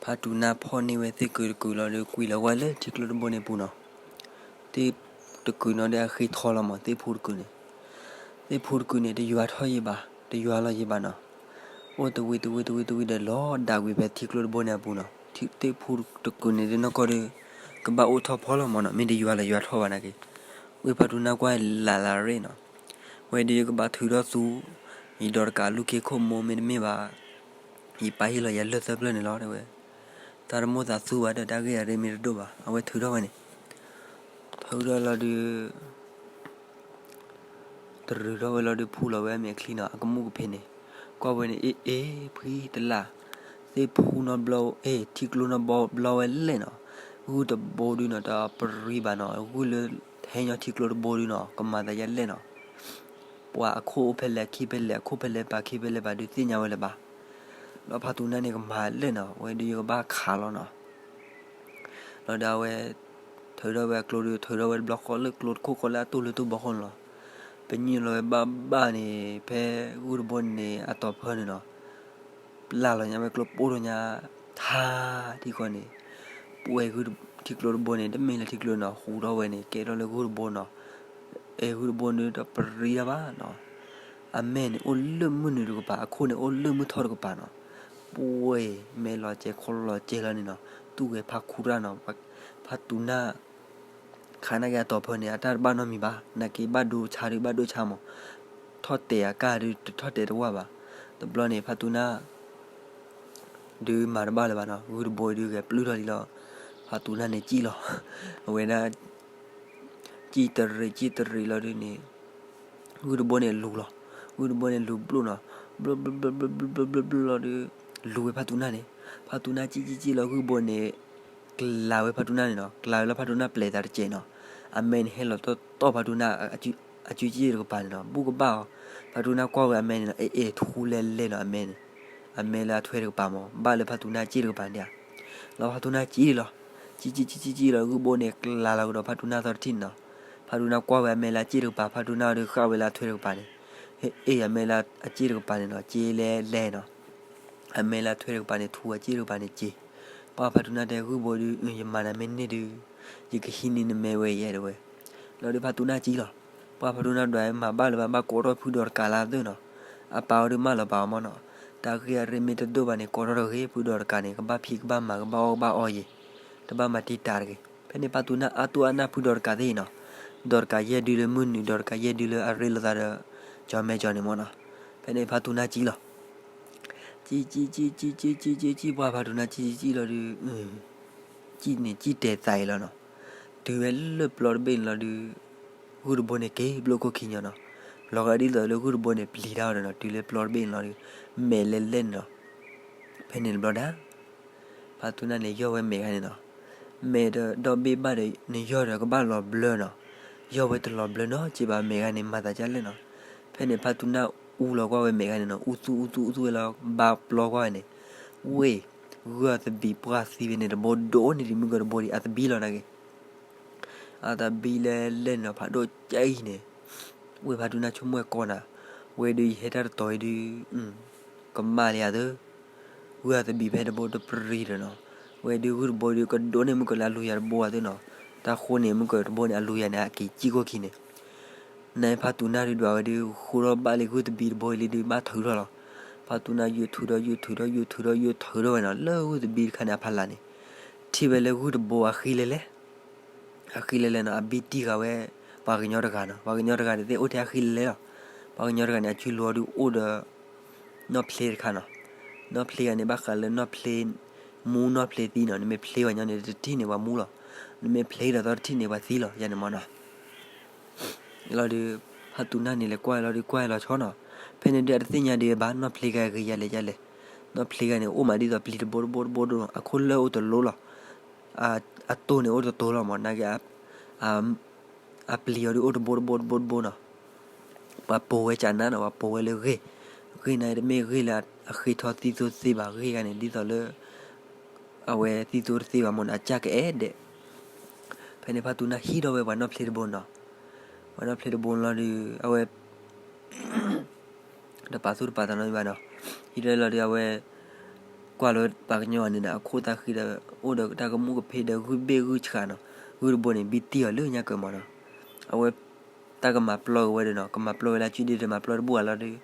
ဖးတူနၢ်ဖီၣ်န့ၢ်ဝဲသ့ၣ်ကုာ်တကုာ်လီၤဒီး ကွံာ်လီၤဝဲလၢထံကျိတဘိန့ၣ်ပူၤနီၤ. သ့ၣ်တကုာ်နီၤဒီးအဃ့ထီလီၤမး, သ့ၣ်ဖိတကုာ်န့ၣ်, သ့ၣ်ဖိတကုာ်န့ၣ် တယွၤထီၣ်ယံၤဘၣ်, တယွၤလီၤယံၤဘၣ်နီၤ. အိၣ်တဝံၤတဝံၤတဝံၤတဝံၤဒီး လီၤဒၣ်ကွံာ်ဖဲထံကျိတဘိန့ၣ်အပူၤနီၤ. သ့ၣ်ဖိတကုာ်န့ၣ်ဒုးနီၢ်ကီၢ်ဒီး ကဘၣ်အိၣ်ထီၣ်ဖီလီၤမးနီၤ, မ့ၢ်တယွၤလီၤယွၤထီၣ်ဘၣ်နာ်က့. ဝံဖးတူနၢ်ကွၢ်လၢ်လၢ်ရ့ၣ်နီၤ, ဝဲဒုးကဘၣ်ထုးထီၣ်သူ ယဒီးတကးလူၢ်ခ့ခိၣ်မိၢ် မ့တမ့ၢ်ဘၣ် ယပၢ်ဟ့ၣ်လီၤယၤလၢၢ်သၢဖျၢၣ်န့ၣ်လီၤ တဲဝဲ. သးတမိၣ်သးသူဘၣ်ဒီး တၢ်ဂ့ၢ်အရ့မ့ၢ်တဒိၣ်ဘၣ် အဝဲထုးထီၣ်ဝဲန့ၣ်, ထ အဝဲဒၣ်လီၤဒုး တရူးထီၣ်ဝဲလီၤဒုး ဖူလီၤဝဲအမဲာ်ချံနီၤ အကမူၣ်ကဖ့န့ၣ်, ကွၢ်ဝဲန့ၣ် အ့ၣ်အ့ၣ် ဖှံတလၢ်, သ့ၣ်ဖူနီတဘျီ အ့ၣ် ထံကျိနီတဘျီဝဲလဲၣ်နီၤ, ဂုၢ်တဘိဒုးနီၤ တပရံဘၣ်နီၤ ဂုၢ်လၢဟဲညီထံကျိတဘိဒုးနီၤ ကမၤသးယဲလဲၣ်နီၤ, ပှၤအခိၣ်အိၣ်ဖဲလဲၣ် အခံဖဲလဲၣ် အခိၣ်ဖဲလဲၣ်ပၤ ခံဖဲလဲၣ်ပၤဒုးသ့ၣ်ညါဝဲလၢၤဘၣ်, ဒီးဖါတူၤနၢ်န့ၣ်ကမၤလဲၣ်နီၤ ဝဲဒုးယကဘၣ်ခးလီၤနီၤ လီၤဒီးအဝဲ ထုးထီၣ်ဝဲအကျိဒုး ထုးထီၣ်ဝဲတဘျီဃီလၢကျိတခိၣ်ဃီလၢအတိၢ်လၢတိၢ်ဘီဃီန့ၣ်လီၤ, ပညိၣ်လီၤဝဲဘၣ်ဘၣ်န့ၣ် ဖဲဂုၢ်တဘိန့ၣ်အတီၤဖၢန့ၣ်နီၤ, ပျၢ်လီၤညါဝဲကျိပိၢ်ထီၣ်ညါ ထါထံဃီန့ၣ်, ပှဲၤဂုၢ်ထံကျိတဘိန့ၣ် တမ့ၢ်လၢထံကျိနီၤ ဟူးထီၣ်ဝဲန့ၣ် ကဲထီၣ်လၢဂုၢ်တဘိနီၤ, အဲၣ်ဂုၢ်တဘိန့ၣ်တပရံတၢ်ဘၣ်နီၤ, အမဲာ်န့ၣ်အိၣ်လၢမုၢ်နုာ်တကပၤ အခိၣ်န့ၣ်အိၣ်လၢမုၢ်ထီၣ်တကပၤနီၤ, ပှဲၤမဲာ်လီၤစဲၤခီလီၤစဲၤလီၤန့ၣ်နီၤ, တူၢ်ဝဲဖးခူတၢ်နီၤ, ဖါတူၤနၢ် ခးနာ်က့အတီၤဖၢန့ၣ် အတၢ်တဘၣ်နီတမံၤဘၣ် နာ်က့ဘၣ်ဒိဆါဒုးဘၣ်ဒိဆါမး, ထီၣ်တဲာ်အကၢ်ဒုးတထီၣ်တဲာ်တဝၢ်ဘၣ်, တဘျီန့ၣ် ဖါတူၤနၢ် ဒုးမၤတဘၣ်လၢၤဘၣ်နီၤ ဂုၢ်တဘိဒုးဂဲၤပျုၢ်ထီၣ်လံလီၤ, ဖါတူၤနၢ်န့ၣ်စံၣ်လီၤ, အဝဲဒၣ် စံၣ်တရံးစံၣ်တရံးလီၤဒုးန့ၣ် ဂုၢ်တဘိန့ၣ်လူၤလီၤ, ဂုၢ်တဘိန့ၣ်လူၤဘျိၣ်နီၤ, ဘျိၣ်ဘျိၣ်ဘျိၣ်ဘျိၣ်ဘျိၣ်ဘျိၣ်ဘျိၣ်လီၤဒုး လူၤဝဲဖါတူၤနၢ်န့ၣ်, ဖါတူၤနၢ်စံၣ်စံၣ်စံၣ်လီၤ ဂုၢ်တဘိန့ၣ် ကျးဝဲဖါတူၤနၢ်န့ၣ်နီၤ, ကျးဝဲလၢဖါတူၤနၢ်ပျဲၤသးတစဲးနီၤ, အမဲာ်န့ၣ်ဟဲလီၤတီၢ်တီၢ်ဖါတူၤနၢ် အစုစ့ၣ်တကပၤန့ၣ်နီၤ ဘူၣ်ကဘၣ်အီၤ, ဖါတူၤနၢ်ကွၢ်ဝဲအမဲာ်န့ၣ်နီၤ အ့ၣ်အ့ၣ်ထူလဲလဲနီၤ အမဲာ်န့ၣ်, အမဲာ်လၢအထွဲတကပၤမး ဘၣ်လၢဖါတူၤနၢ်စ့ၣ်တကပၤန့ၣ်ဧါ, လီၤဖါတူၤနၢ်စံၣ်လီၤ, စံၣ်စံၣ်စံၣ်စံၣ်စံၣ်လီၤ ဂုၢ်တဘိန့ၣ် ကျးလီၤကဒီးဖါတူၤနၢ်သီတထံၣ်န့ၣ်နီၤ, ဖါတူၤနၢ်ကွၢ်ဝဲအမဲာ်လၢအစ့ၣ်တကပၤ ဖါတူၤနၢ်အီၤဒုးဃၣ်ဝဲလၢအထွဲတကပၤန့ၣ်, ဟ့ၣ်အ့ၣ်အမဲာ်လၢအစ့ၣ်တကပၤန့ၣ်နီၤ စ့လဲလဲနီၤ အမဲာ်လၢအထွဲတကပၤန့ၣ် ထူအစ့ၣ်တကပၤန့ၣ်စ့, ပှၢ်ဖါတူၤနၢ်တဲ ဂုၢ်တဘိဒုး ယမၤနၤမ့ၢ်န့ၢ်ဒုး ယကဟံးန့ၢ်နမဲဝဲယဲတဝဲ, လီၤဒုးဖါတူၤနၢ်စံၣ်လီၤ, ပှၢ်ဖါတူၤနၢ်ဒွးမၤဘၣ်လၢၤဘၣ် ဘၣ်ကိးထီၣ်ဖုဒီးတကးလၢအသၢနီၤ, အပၢ်အီၤဒုးမၢလီၤပာ်အီၤမးနီၤ, တၢ်ဂ့ၢ်အရ့မ့ၢ်တဒိၣ်ဘၣ်န့ၣ် ကိးထီၣ်တဂ့ၤ ဖုဒီးတကးန့ၣ် ကဘၣ်ဖံးကဘၣ်မၤ ကဘၣ်အီၣ်ကဘၣ်အီယဲၤ, တဘၣ်မၤတံာ်တာ်တဂ့ၤ, ဖဲန့ၣ်ဖါတူၤနၢ်အါတူၢ်အါနၢ်ဖုဒီးတကးသ့ၣ်နီၤ, ဒီးတကးယဲၢ်ဒုလၢမုၢ်နုာ် ဒီးတကးယဲၢ်ဒုလၢအရ့လိာ်သးဒီး ကၠီၤမဲကၠီၤန့ၣ်မးနီၤ, ဖဲန့ၣ်ဖါတူၤနၢ်စံၣ်လီၤ စံၣ်စံၣ်စံၣ်စံၣ်စံၣ်စံၣ်စံၣ် ပှၢ်ဖါတူၤနၢ်စံၣ်စံၣ်စံၣ်လီၤဒုး, စံၣ်န့ၣ်စံၣ်တဲာ်သးအံၤလီၤနီၤ, တုၤဝဲလၢပျီတဘ့ၣ်န့ၣ်လီၤဒုး, ဂုၢ်တဘိန့ၣ်က့ၤဘျိၣ်ခိၣ်ခံညီနီၤ, လီၤဂာ်ဒ်သိးလၢဂုၢ်တဘိန့ၣ်ပျံၤတၢ်အီၤဒီးနီၤ တုၤလၢပျီတဘ့ၣ်န့ၣ်လီၤဒုး, မဲာ်လဲၤလဲၣ်န့ၣ်လီၤ, ဖဲန့ၣ်တဘျီဒၣ် ဖါတူၤနၢ်န့ၣ်ယီၢ်ဝဲမဲာ်ခါန့ၣ်နီၤ, မဲာ်ဒီးဒီဘ့ၣ်ဘၣ်ဒီး နယီၢ်ဒီးကဘၣ်လီၤဘျၢနီၤ, ယီၢ်ဝဲတလီၤဘျၢနီတစဲးဘၣ် မဲာ်ခါန့ၣ် မၤသးဒ်လဲၣ်နီၤ, ဖဲန့ၣ်ဖါတူၤနၢ်အူလီၤကွၢ်ဝဲမဲာ်ခါန့ၣ်နီၤ အူသူအူသူအူသူဝဲလီၤ ဘၣ်ပျီကွၢ်ဝဲန့ၣ်, ဝ့ၢ်, ဂုၢ်အသဘံးပှၢ်သံဝဲန့ၣ်တဘိဒိၣ်န့ၢ်ဒံးမုၢ်ကီၢ်တဘိဒံး အသဘံၣ်လီၤနာ်က့ၤ အသဘံၣ်လဲၤလဲၣ်န့ၣ်နီၤ ဖးဒိၣ်ကအံၤန့ၣ်, ဝ့ၢ်ဖါတူၤနၢ်ဆိကမိၣ်ဝဲကီးနၤ, ဝဲဒုးယဟဲတၢ်တတီၤအံၤဒုး, ကမၣ်လံယၤသၢ, ဂုၢ်အသဘံၣ်ဖဲတဘိတပရံၤဒီးနီၤ, ဝဲဒုးဂုၢ်တဘိဒုးကဒိၣ်န့ၢ်မုၢ်ကီၢ်လၢအလူၤယၤတဘိအသၢနီၤ, တၢ်ဃိန့ၣ်မုၢ်ကီၢ်တဘိန့ၣ် အလူၤယၤန့ၣ် အက့ၤကံၣ်ခိၣ်ခံန့ၣ် နဖါတူၤနၢ်ဒုးဒွးဝဲဒုး ဃိထီၣ်ဘၣ်လံဂုၢ်သဘံၣ်တဘိအံၤလံဒုး ဘၣ်ထုးထီၣ်လီၤ. ဖါတူၤနၢ်ယိာ်ထုးထီၣ် ယိာ်ထုးထီၣ် ယိာ်ထုးထီၣ် ယိာ်ထုးထီၣ်ဝဲနီၤ လၢဂုၢ်သဘံၣ်တခါန့ၣ်အဖီလာ်န့ၣ်, ထံၣ်ဝဲလၢဂုၢ်တဘိအဃံလဲၣ်လဲၣ်, အဃံလဲၣ်လဲၣ်နီၤ အဘံၣ်တံၢ်ဃာ်ဝဲ ပှၤကညီတဂၤနီၤ, ပှၤကညီတဂၤန့ၣ်သ့ၣ်အိၣ်ထဲအဃံလဲၣ်လဲၣ်လီၤ. ပှၤကညီတဂၤန့ၣ် အစုလိၤအီၤဒုးအိၣ်ဒီး နီၢ်ဖျ့တခါနီၤ, နီၢ်ဖျ့ဂၤန့ၣ် ဘၣ်ဃးလၢနီၢ်ဖျ့ မူနီၢ်ဖျ့သံနီၤ, နမ့ၢ်ဖျ့ပှၤညီန့ၣ် တထံၣ်န့ၣ်ပှၤမူလီၤ, နမ့ၢ်ဖျ့ဒီးသီတထံၣ်န့ၣ်ပှၤသံလီၤ ယၤန့ၣ်မးနီၤ. လီၤဒုး ဖါတူၤနၢ်န့ၣ် လဲၤကွၢ်လီၤဒုး ကွၢ်လီၤဆီနီၤ, ဖဲန့ၣ်ဒုး အတသ့ၣ်ညါဒံးဘၣ် နီၢ်ဖျ့ဂၤဂ့ၤယၤလဲၣ်ယၤလဲၣ်, နီၢ်ဖျ့ဂၤန့ၣ် အိၣ်မးဒ်သိးပျံၤတဘိတဘိတဘိတဘိနီၤ, အခိၣ်လၢအိၣ်တလိလီၤ, အတိၢ်န့ၣ်အိၣ်တတိၤလီၤမး နာ်က့ အပျံၤအီၤဒုးအိၣ်တဘိတဘိတဘိတဘိနီၤ, ပှၤပိာ်ဝဲကနါနီၤ, ပှၤပိာ်ဝဲလၢဂ့ၢ်, ဂ့ၢ်န့ၣ်တမ့ၢ်ဂ့ၢ်လၢအဃ့ထီၣ်သံသိသ့ဘၣ်, ဂ့ၢ်ဂၤန့ၣ် ဒ်သိးလၢ အဝဲသံသိတသ့ဘၣ်မးနီၤ, အစၢ်ကအဲၣ်ဒဲး. ဖဲန့ၣ်ဖါတူၤနၢ်ဟံးထီၣ်ဝဲပှၤနီၢ်ဖျ့တဘိနီၤ, ပှၤနီၢ်ဖျ့တဘိလီၤဒုး အဝဲ တပာ်သူၣ်တပာ်သးနီတမံၤဘၣ်နီၤ, ဟံးထီၣ်လီၤဒုး အဝဲ ကွၢ်လီၤပှၤကညီန့ၣ်ဒီး အခိၣ်သၣ်ဃံဒီး အိၣ်ဒီးတၢ်ကမူၣ်ကဖ့ဒီးဂုၢ်ဘ့ၣ်ဂုၢ်ဆှးနီၤ, ဂုၢ်တဘိန့ၣ် ဘံၣ်တံၢ်အီၤလၢညါကၢၤမးနီၤ, အဝဲ တၢ်ကမၤပျီက့ၤဝဲဒီးနီၤ, ကမၤပျီဝဲလၢအစုဒ့ဒီး မၤပျီတဘူၣ်အလီၤဒုး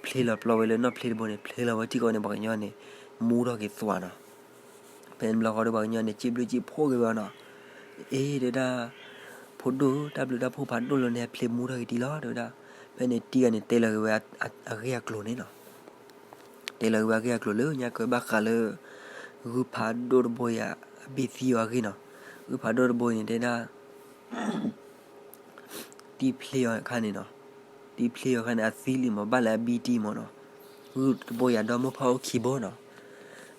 ဖျ့လီၤပျီဝဲလၢနီၢ်ဖျ့တဘိန့ၣ်, ဖျ့လီၤဝဲထံၣ်ကီးန့ၣ် ပှၤကညီန့ၣ် မူထီၣ်က့ၤသွးနီၤ. ဖဲန့ၣ်ဘျီဃီဒီး ပှၤကညီန့ၣ် စံးဘျုးစံးဖှိၣ်က့ၤဝဲနီၤ, အ့ တဲဝဲဒၣ် ဖိဒိၣ်ဧၢ, တၢ်ဘျုးတၢ်ဖှိၣ်ဖးဒိၣ်လၢနဟဲဖျ့မူထီၣ်က့ၤတံၢ်လီၤ တဲဝဲဒၣ်. ဖဲန့ၣ်တံၢ်ဂၤန့ၣ် တဲလီၤက့ၤဝဲအဂ့ၢ်အကျိၤန့ၣ်နီၤ, တဲလီၤက့ၤဝဲအဂ့ၢ်အကျိၤလၢညါကၢၤ ဘၣ်ဃးလၢ ဂုၢ်ဖးဒိၣ်တဘိအံၤ အဘံၣ်သံအီၤအဂ့ၢ်နီၤ. ဂုၢ်ဖးဒိၣ်တဘိအံၤန့ၣ် တဲဒၣ် တံၢ်ဖျ့အီၤအခါန့ၣ်နီၤ, တံၢ်ဖျ့အီၤအခါန့ၣ် အသံလံမး ဘၣ်လၢအဘံတံၢ်မးနီၤ, ဂုၢ်တဘိအံၤအဒီမိၢ်ဖီအိၣ်ခံဘိနီၤ,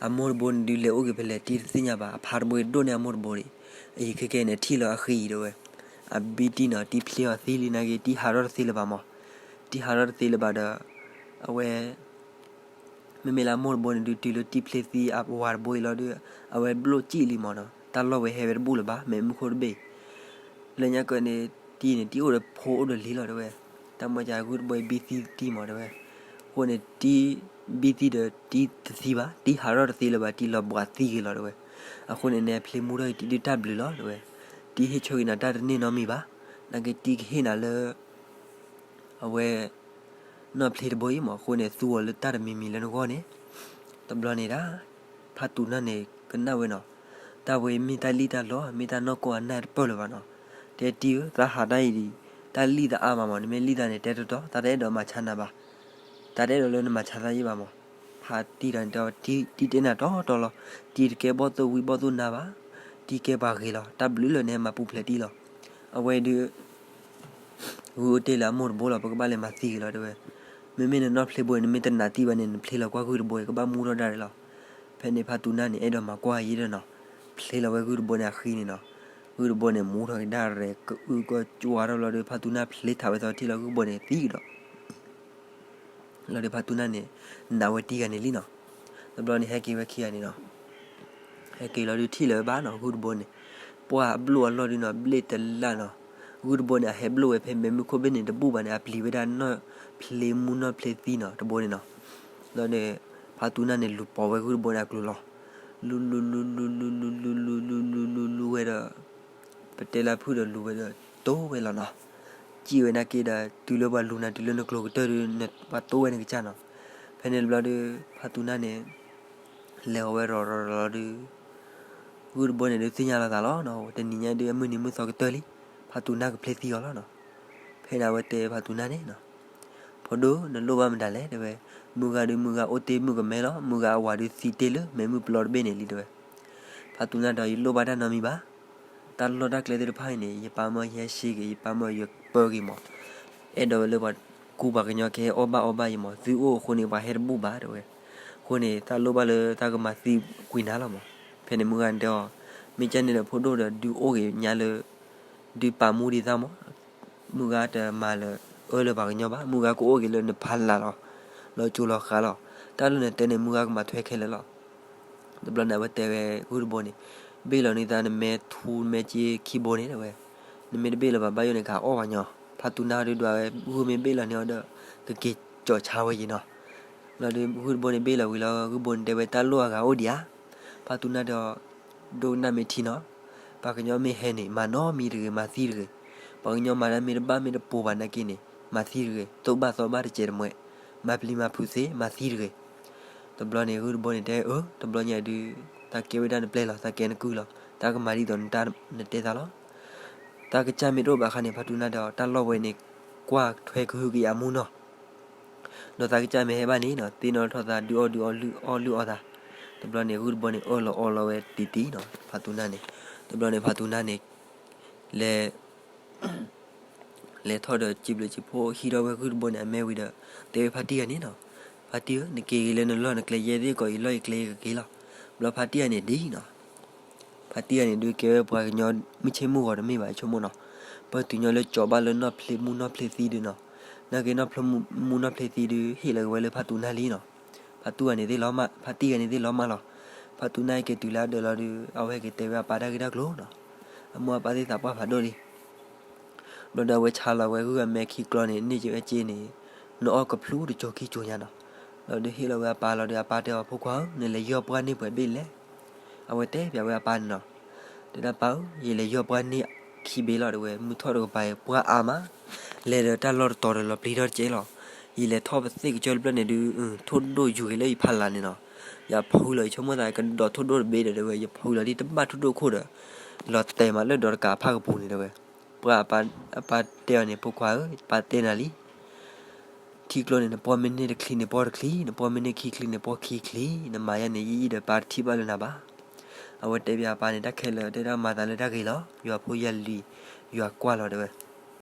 အမိၢ်တဘိန့ၣ်ဒုးလဲၤအိၣ်က့ၤဖဲလဲၣ် တံၢ်တသ့ၣ်ညါဘၣ် အဖါတဘိအံၤဒိၣ်န့ၢ်အမိၢ်တဘိန့ၣ်, အံၤခဲကဲန့ၣ် ထံၣ်လီၤအဃံအံၤတဲဝဲ, အဘံတံၢ်နီၤ တံၢ်ဖျ့အီၤသံလံနာ်က့ တံၢ်ဟးထီၣ်တသ့လၢၤဘၣ်မး, တံၢ်ဟးထီၣ်တသ့လၢၤဘၣ်ဒီး, အဝဲ မ့မ့ၢ်လၢအမိၢ်တဘိန့ၣ်ဒုးတုၤလၢတံၢ်ဖျ့သံအဝၤတဘိအံၤလီၤဒီး, အဝဲဘျိၣ်စံၣ်လံမးနီၤ, တၢ်လီၢ်ဝဲဟဲဝဲတဘူၣ်လၢၤဘၣ် မဲးမုၢ်ခိၣ်တဘ့ၣ်, လၢညါကၢန့ၣ် တံၢ်န့ၣ် တံၢ်အိၣ်ဒီးဖိအိၣ်ဒီးလံၤလီၤတဲဝဲ, တၢ်မၤကဂုၢ်တဘိအံၤဘံသံတံၢ်မးတဲဝဲ, အဃိန့ၣ် တံၢ်ဘံသံဒီးတံၢ်တသံဘၣ် တံၢ်ဟးထီၣ်တသ့လၢၤဘၣ် တံၢ်လီၤဘှးသံဂ့ၤလီၤတဲဝဲ, အဃိန့ၣ် နဲဖျ့မူထီၣ်က့ၤတံၢ်ဒုးတၢ်ဘျုးလီၤတဲဝဲ, တံၢ်ဟ့ၣ်ဆိက့ၤနၤတၢ်တန့ၢ်နီတမံၤဘၣ်, နာ်က့တံၢ်ကဟ့ၣ်နၤလၢ အဝဲ နီၢ်ဖျ့တဘိအံၤမး အဃိန့ၣ် သူအီၤလၢတၢ်တမံၤမံၤလၢနဂီၢ်န့ၣ်, တဘျီန့ၣ်ဒၣ် ဖါတူနၢ်န့ၣ် ကနၣ်ဝဲနီၤ, တၢ်ဝဲမ့ၢ်တၢ်လံၣ်တၢ်လီ မ့ၢ်တၢ်နီၢ်ကီၢ်အနၢ်တပၢၢ်လၢၤဘၣ်နီၤ, တဲတံၢ်ဧၢ သးဟးတၢ်အံၤဒံး, တၢ်လံၣ်သးအါမးမး နမ့ၢ်လံၣ်သးန့ၣ် တဲတီတီ သးတအဲၣ်ဒိးမၤဆါနၤဘၣ်, တၢ်တအဲၣ်ဒိးလၢနမၤဆါသးယံၣ်ဘၣ်မး, ဖါတံၢ်ဒီးတဲ တံၢ်တဲနၤတီတီလီၤ, တံၢ်တကဲဘီၣ်သိၣ်ဝံဘီၣ်သိၣ်နါဘၣ်, တံၢ်ကဲပှၤဂ့ၤလီၤ တၢ်ဘျုးလၢနဟဲမၤပူၤဖျဲးတံၢ်လီၤ, အဝဲဒုး ဂုၢ်အိၣ်တ့ၢ်လၢအမိၢ်တဘိလီၤ ပကဘၣ်လဲၤမၤသံဂ့ၤလီၤတဲဝဲ, မ့မ့ၢ်နနီၢ်ဖျ့ဘိန့ၣ် နမ့ၢ်တနာ်သံဘၣ်န့ၣ် နဖျ့လီၤကွၢ်ဂုၢ်တဘိန့ၣ် ကဘၣ်မူထီၣ်ဒၣ်ရဲၣ်လီၤ, ဖဲန့ၣ်ဖါတူနၢ်န့ၣ် အဲၣ်ဒိးမၤကွၢ်ယံၤဒီးနီၤ, ဖျ့လီၤဝဲဂုၢ်တဘိန့ၣ်အဃံန့ၣ်နီၤ, ဂုၢ်တဘိန့ၣ် မူထီၣ်က့ၤဒၣ်ရဲၣ် ကအုကကွၢ်ထီၣ်လီၤဒီး ဖါတူနၢ်ဖျ့ထးဝဲသီထံၣ်လီၤဂုၢ်တဘိန့ၣ်သံကဒီး လီၤဒီးဖါတူနၢ်န့ၣ် နာ်ဝဲတံၢ်ဂၤန့ၣ်လံနီၤ, တဘျီန့ၣ်ဟဲက့ၤဝဲခံဂၤန့ၣ်နီၤ, ဟဲက့ၤလီၤဒုးထံၣ်လၢၤဘၣ်နီၤ ဂုၢ်တဘိန့ၣ်, ပှၢ်အဘျိၣ်အလီၢ်ဒုးနီၤ ဘျ့ၣ်တလၢ်နီၤ, ဂုၢ်တဘိန့ၣ် အဟဲဘျိၣ်ဝဲဖဲမဲးမုၢ်ခိၣ်ဘ့ၣ်န့ၣ်တဘူၣ်ဘၣ်န့ၣ် အပျံၤဝဲဒၣ်နီၢ်ဖျ့မူနီၢ်ဖျ့သံနီၤ တဘိန့ၣ်နီၤ, လီၤန့ၣ် ဖါတူနၢ်န့ၣ် လူၤပိာ်ဝဲဂုၢ်တဘိန့ၣ်အကျိၤလီၤ, လူၤလူၤလူၤလူၤလူၤလူၤလူၤလူၤလူၤလူၤလူၤလူၤဝဲဒီး ပတဲလၢဖုၣ်ဒီးလူၤဝဲဒီး တိဝဲလီၤနီၤ, စံၣ်ဝဲနာ်က့ဒီး တုၤလၢပှၤလူၤနၤတုၤလၢနကျိၤကတၢၢ်ဒီး ပှၤတိဝဲနကစၢ်နီၤ, ဖဲန့ၣ်တဘျီဒီး ဖါတူနၢ်န့ၣ် လဲၤအီၤဝဲရီၤရီၤရီၤဒီး ဂုၢ်တဘိန့ၣ်ဒုးသ့ၣ်ညါလီၤသးလီၤနီၤ, တနံၤညါဒုးအမုၢ်နံၤမုၢ်သီကတၢၢ်လံ, ဖါတူနၢ်ကဖျ့သံအီၤလီၤနီၤ, ဖဲန့ၣ်အဝဲတဲဖါတူနၢ်န့ၣ်နီၤ ဖိဒိၣ် နလိၣ်ဘၣ်မတၤလဲၣ်တဲဝဲ, မုၢ်ဂၤဒုးမုၢ်ဂၤအိၣ်တ့ၢ်မုၣ်ကမဲလီၤ, မုၢ်ဂၤအဝၤဒုးသံတ့ၢ်လၢမဲးမုၢ်ပျီတဘ့ၣ်န့ၣ်လံတဲဝဲ, ဖါတူနၢ်ဒီး ယလိၣ်ဘၣ်တၢ်နီတမံၤဘၣ်, တၢ်လီၢ်တၢ်ကျဲသ့ၣ်တဖၣ်အံၤန့ၣ် ယပၢ်မၢယဟဲရှ့က့ၤ ယပၢ်မၢယပၢက့ၤမး, အဲၣ်ဒိးဝဲလၢပှၤကူပှၤကညီကဟဲအီၣ်ဘၣ်အီဘၣ်ယမး, သုအိၣ်အဃိန့ၣ် ပှၤဟဲတဘူၣ်ဘၣ်တဲဝဲ, အဃိန့ၣ် တၢ်လိၣ်ဘၣ်လၢတၢ်ကမၤသံကွံာ်နၤလီၤမး, ဖဲန့ၣ်မုၢ်ဂၤန့ၣ်တဲအီၤ, မ့ၢ်ကဲန့ၣ်ဒီးဖိဒိၣ်ဒီး ဒုးအိၣ်ဂ့ၤညါလၢ ဒုးပာ်မူဒံးသးမး, မုၢ်ဂၤတမၤလၢအၢလၢပှၤကညီဘၣ်, မုၢ်ဂၤကအိၣ်ဂ့ၤလၢနဖီလာ်လီၤ, လီၤကၠိလီၤဃးလီၤ, တၢ်လၢနတဲန့ၣ် မုၢ်ဂၤကမၤထွဲခဲလၢာ်လီၤ. တဘျီန့ၣ် အဝဲတဲဝဲဂုၢ်တဘိန့ၣ်, ဘ့ၣ်လီၤန့ၢ်သးနမဲထူနမဲက့ခံဘိန့ၣ်တဲဝဲ, နမ့ၢ်တဘ့ၣ်လီၤဘၣ် ဘၣ်ယိၣ်န့ၣ် ကအီၣ်ပှၤညီ, ဖါတူနၢ်ဒုးဒွးဝဲ ဂုၢ်မ့ၢ်ဘ့ၣ်လီၤန့ၢ်အီၤဒီး ကက့ၤကၠီၤဆါဝဲယံၤနီၤ. လီၤဒုး ဂုၢ်တဘိန့ၣ်ဘ့ၣ်လီၤဝံၤလီၤ ဂုၢ်ဘိန့ၣ်တဲဝဲ တၢ်လိၣ်အဂၤအိၣ်ဒံးဧါ. ဖါတူနၢ်ဒီး ဒိကနၣ်မ့ၢ်ထံနီၤ, ပှၤကညီမ့ၢ်ဟဲန့ၣ် မၤနီတမံၤတဂ့ၤ မၤသံတဂ့ၤ. ပှၤကညီမၤတၢ်မ့ၢ်တဘၣ်မ့ၢ်တပိၤဘၣ်နာ်က့န့ၣ် မၤသံတဂ့ၤ, သိၣ်ဘၣ်သီဘၣ်တစဲးတမှဲး, မၤပျံၤမၤဖုးသ့ မၤသံတဂ့ၤ. တဘျီန့ၣ် ဂုၢ်တဘိန့ၣ်တဲ အၢ တဘျီညါဒုး တၢ်ကဲဝဲဒၣ်နပျဲၢ်လီၤ တၢ်ကဲနကုၢ်လီၤ တၢ်ကမၤဒ်သိးနတဲသးလီၤ. တၢ်ကစၢ်မ့ၢ်တအိၣ်ဘၣ်အခါန့ၣ် ဖါတူနၢ်ဒီးတၢ်လီၢ်ဝဲန့ၣ် ကွၢ်ထွဲကဟုကယာ်မူနီၤ. ဒီးသးကစၢ်မ့ၢ်ဟဲဘၣ်န့ၣ်နီၤ သ့ၣ်နီၣ်ထီၣ်သး ဒုးအီၣ်ဒုးအီလုၢ်အီၣ်လုၢ်အီသး. တဘျီန့ၣ် ဂုၢ်တဘိန့ၣ် အၢၣ်လီၤအီလီၤဝဲတံၢ်တံၢ်နီၤ ဖါတူနၢ်န့ၣ်. တဘျီန့ၣ် ဖါတူနၢ်န့ၣ် လဲၤ လဲၤထီၣ်ဒီးစံးဘျုးစံးဖှိၣ်ဟံးထီၣ်ဝဲဂုၢ်တဘိန့ၣ် အမဲဝံၤဒီး တဲဝဲဖါတံၢ်ဂၤန့ၣ်နီၤ, ဖါတံၢ်ဧၢ နက့ၤက့ၤလၢနလီၢ်နကျဲယဲၢ်သ့ၣ်ကီး ယလီၢ်ယကျဲယကက့ၤလီၤ. ဘျီဖါတံၢ်ဂၤန့ၣ်ဒ်နီၤ ဖါတံၢ်ဂၤန့ၣ်ဒုးကဲဝဲပှၤကညီမုၢ်ဆ့ၣ်မုၢ်ဂီၤတမ့ၢ်ဘၣ် ယဆိကမိၣ်နီၤ. ပှၤတုၤညီလၢကၠီၤဘၣ်လၢနီၢ်ဖျ့မူနီၢ်ဖျ့သံဒုးနီၤ, နာ်က့နီၢ်ဖျ့မူနီၢ်ဖျ့သံဒုး ဟ့ၣ်လီၤက့ၤဝဲလၢဖါတူနၢ်လံနီၤ. ဖါတံၢ်ဂၤန့ၣ်သ့ၣ်လီၤမၢ်, ဖါတံၢ်ဂၤန့ၣ်သ့ၣ်လီၤမၢ်လီၤ. ဖါတူနၢ်ဟဲက့ၤတုၤလၢအဒၢးလီၤဒုး အဝဲဟဲက့ၤတဲဝဲအပၢ်တၢ်ဂ့ၢ်တၢ်ကျိၤနီၤ. အမိၢ်အပၢ်သ့ၣ်သးပှၢ်ဖးဒိၣ်လံ. ဘျီဒီးအဝဲဆါလီၤဝဲဂုၢ်အမဲခံကျီန့ၣ် န့ၢ်က့ၤဝဲက့န့ၣ်, နအီၣ်ကဖျူတစိၤခံစိၤညါနီၤ. လီၤဒုးဟ့ၣ်လီၤဝဲအပၢ်လီၤဒီး အပၢ်တဲအီၤ ဖိခွါဧၢ နလဲၤယီၢ်ပှၢ်န့ၢ်ပှဲၤဘ့ၣ်လဲၣ်. အဝဲတဲပၠးဝဲအပၢ်န့ၣ်နီၤ. တဲဒၣ်ပၢ်ဧၢ ယလဲၤယီၢ်ပှၢ်န့ၢ်ခံဘ့ၣ်လီၤတဲဝဲ, မုၢ်ထီၣ်တကပၤအံၤ ပှၢ်အါမး, လဲၤဒီးတၢ်လီၢ်တတီၤဒီးလီၤပျံၤထီၣ်တကဲလီၤ. ယလဲၤထီၣ်ပသ့ၣ်ကစၢၢ်တဖျၢၣ်န့ၣ်ဒုး ထိၣ်ဒိၣ်ယူၤက့ၤလၢယဖီလာ်န့ၣ်နီၤ. ယဖုလီၤ ယဆိကမိၣ်သးကဒီးထိၣ်ဒိၣ်တဘ့ၣ်ဒီးတဲဝဲ, ယဖုလီၤဒ်တဘၣ်ထိၣ်ဒိၣ်ခိၣ်ဒီး လီၤတဲာ်မးလၢဒီးတကးအဖၣ်ကပူၤန့ၣ်တဲဝဲ. ပှၢ်အပၢ်တဲအီၤန့ၣ် ဖိခွါဧၢ ပၢ်တဲနၤလံ ထံကျိန့ၣ် နပီၢ်မ့ၢ်န့ၢ်တချံန့ၣ် ပီၢ်တချံ, နပီၢ်မ့ၢ်န့ၢ်ခံချံန့ၣ် ပီၢ်ခံချံ, နမၤယၤန့ၣ် ယအံၤဒီးပၢ်တထံၣ်ဘၣ်လၢနၤဘၣ်. အဝဲတဲပၠးအပၢ်န့ၣ် တၢ်ခဲလၢာ်တဲဒၣ်မၤသးလၢတၢ်ဂ့ၤလီၤ. ယွၤဖိယၤလံၤ ယွၤကွၢ်လီၤတဲဝဲ.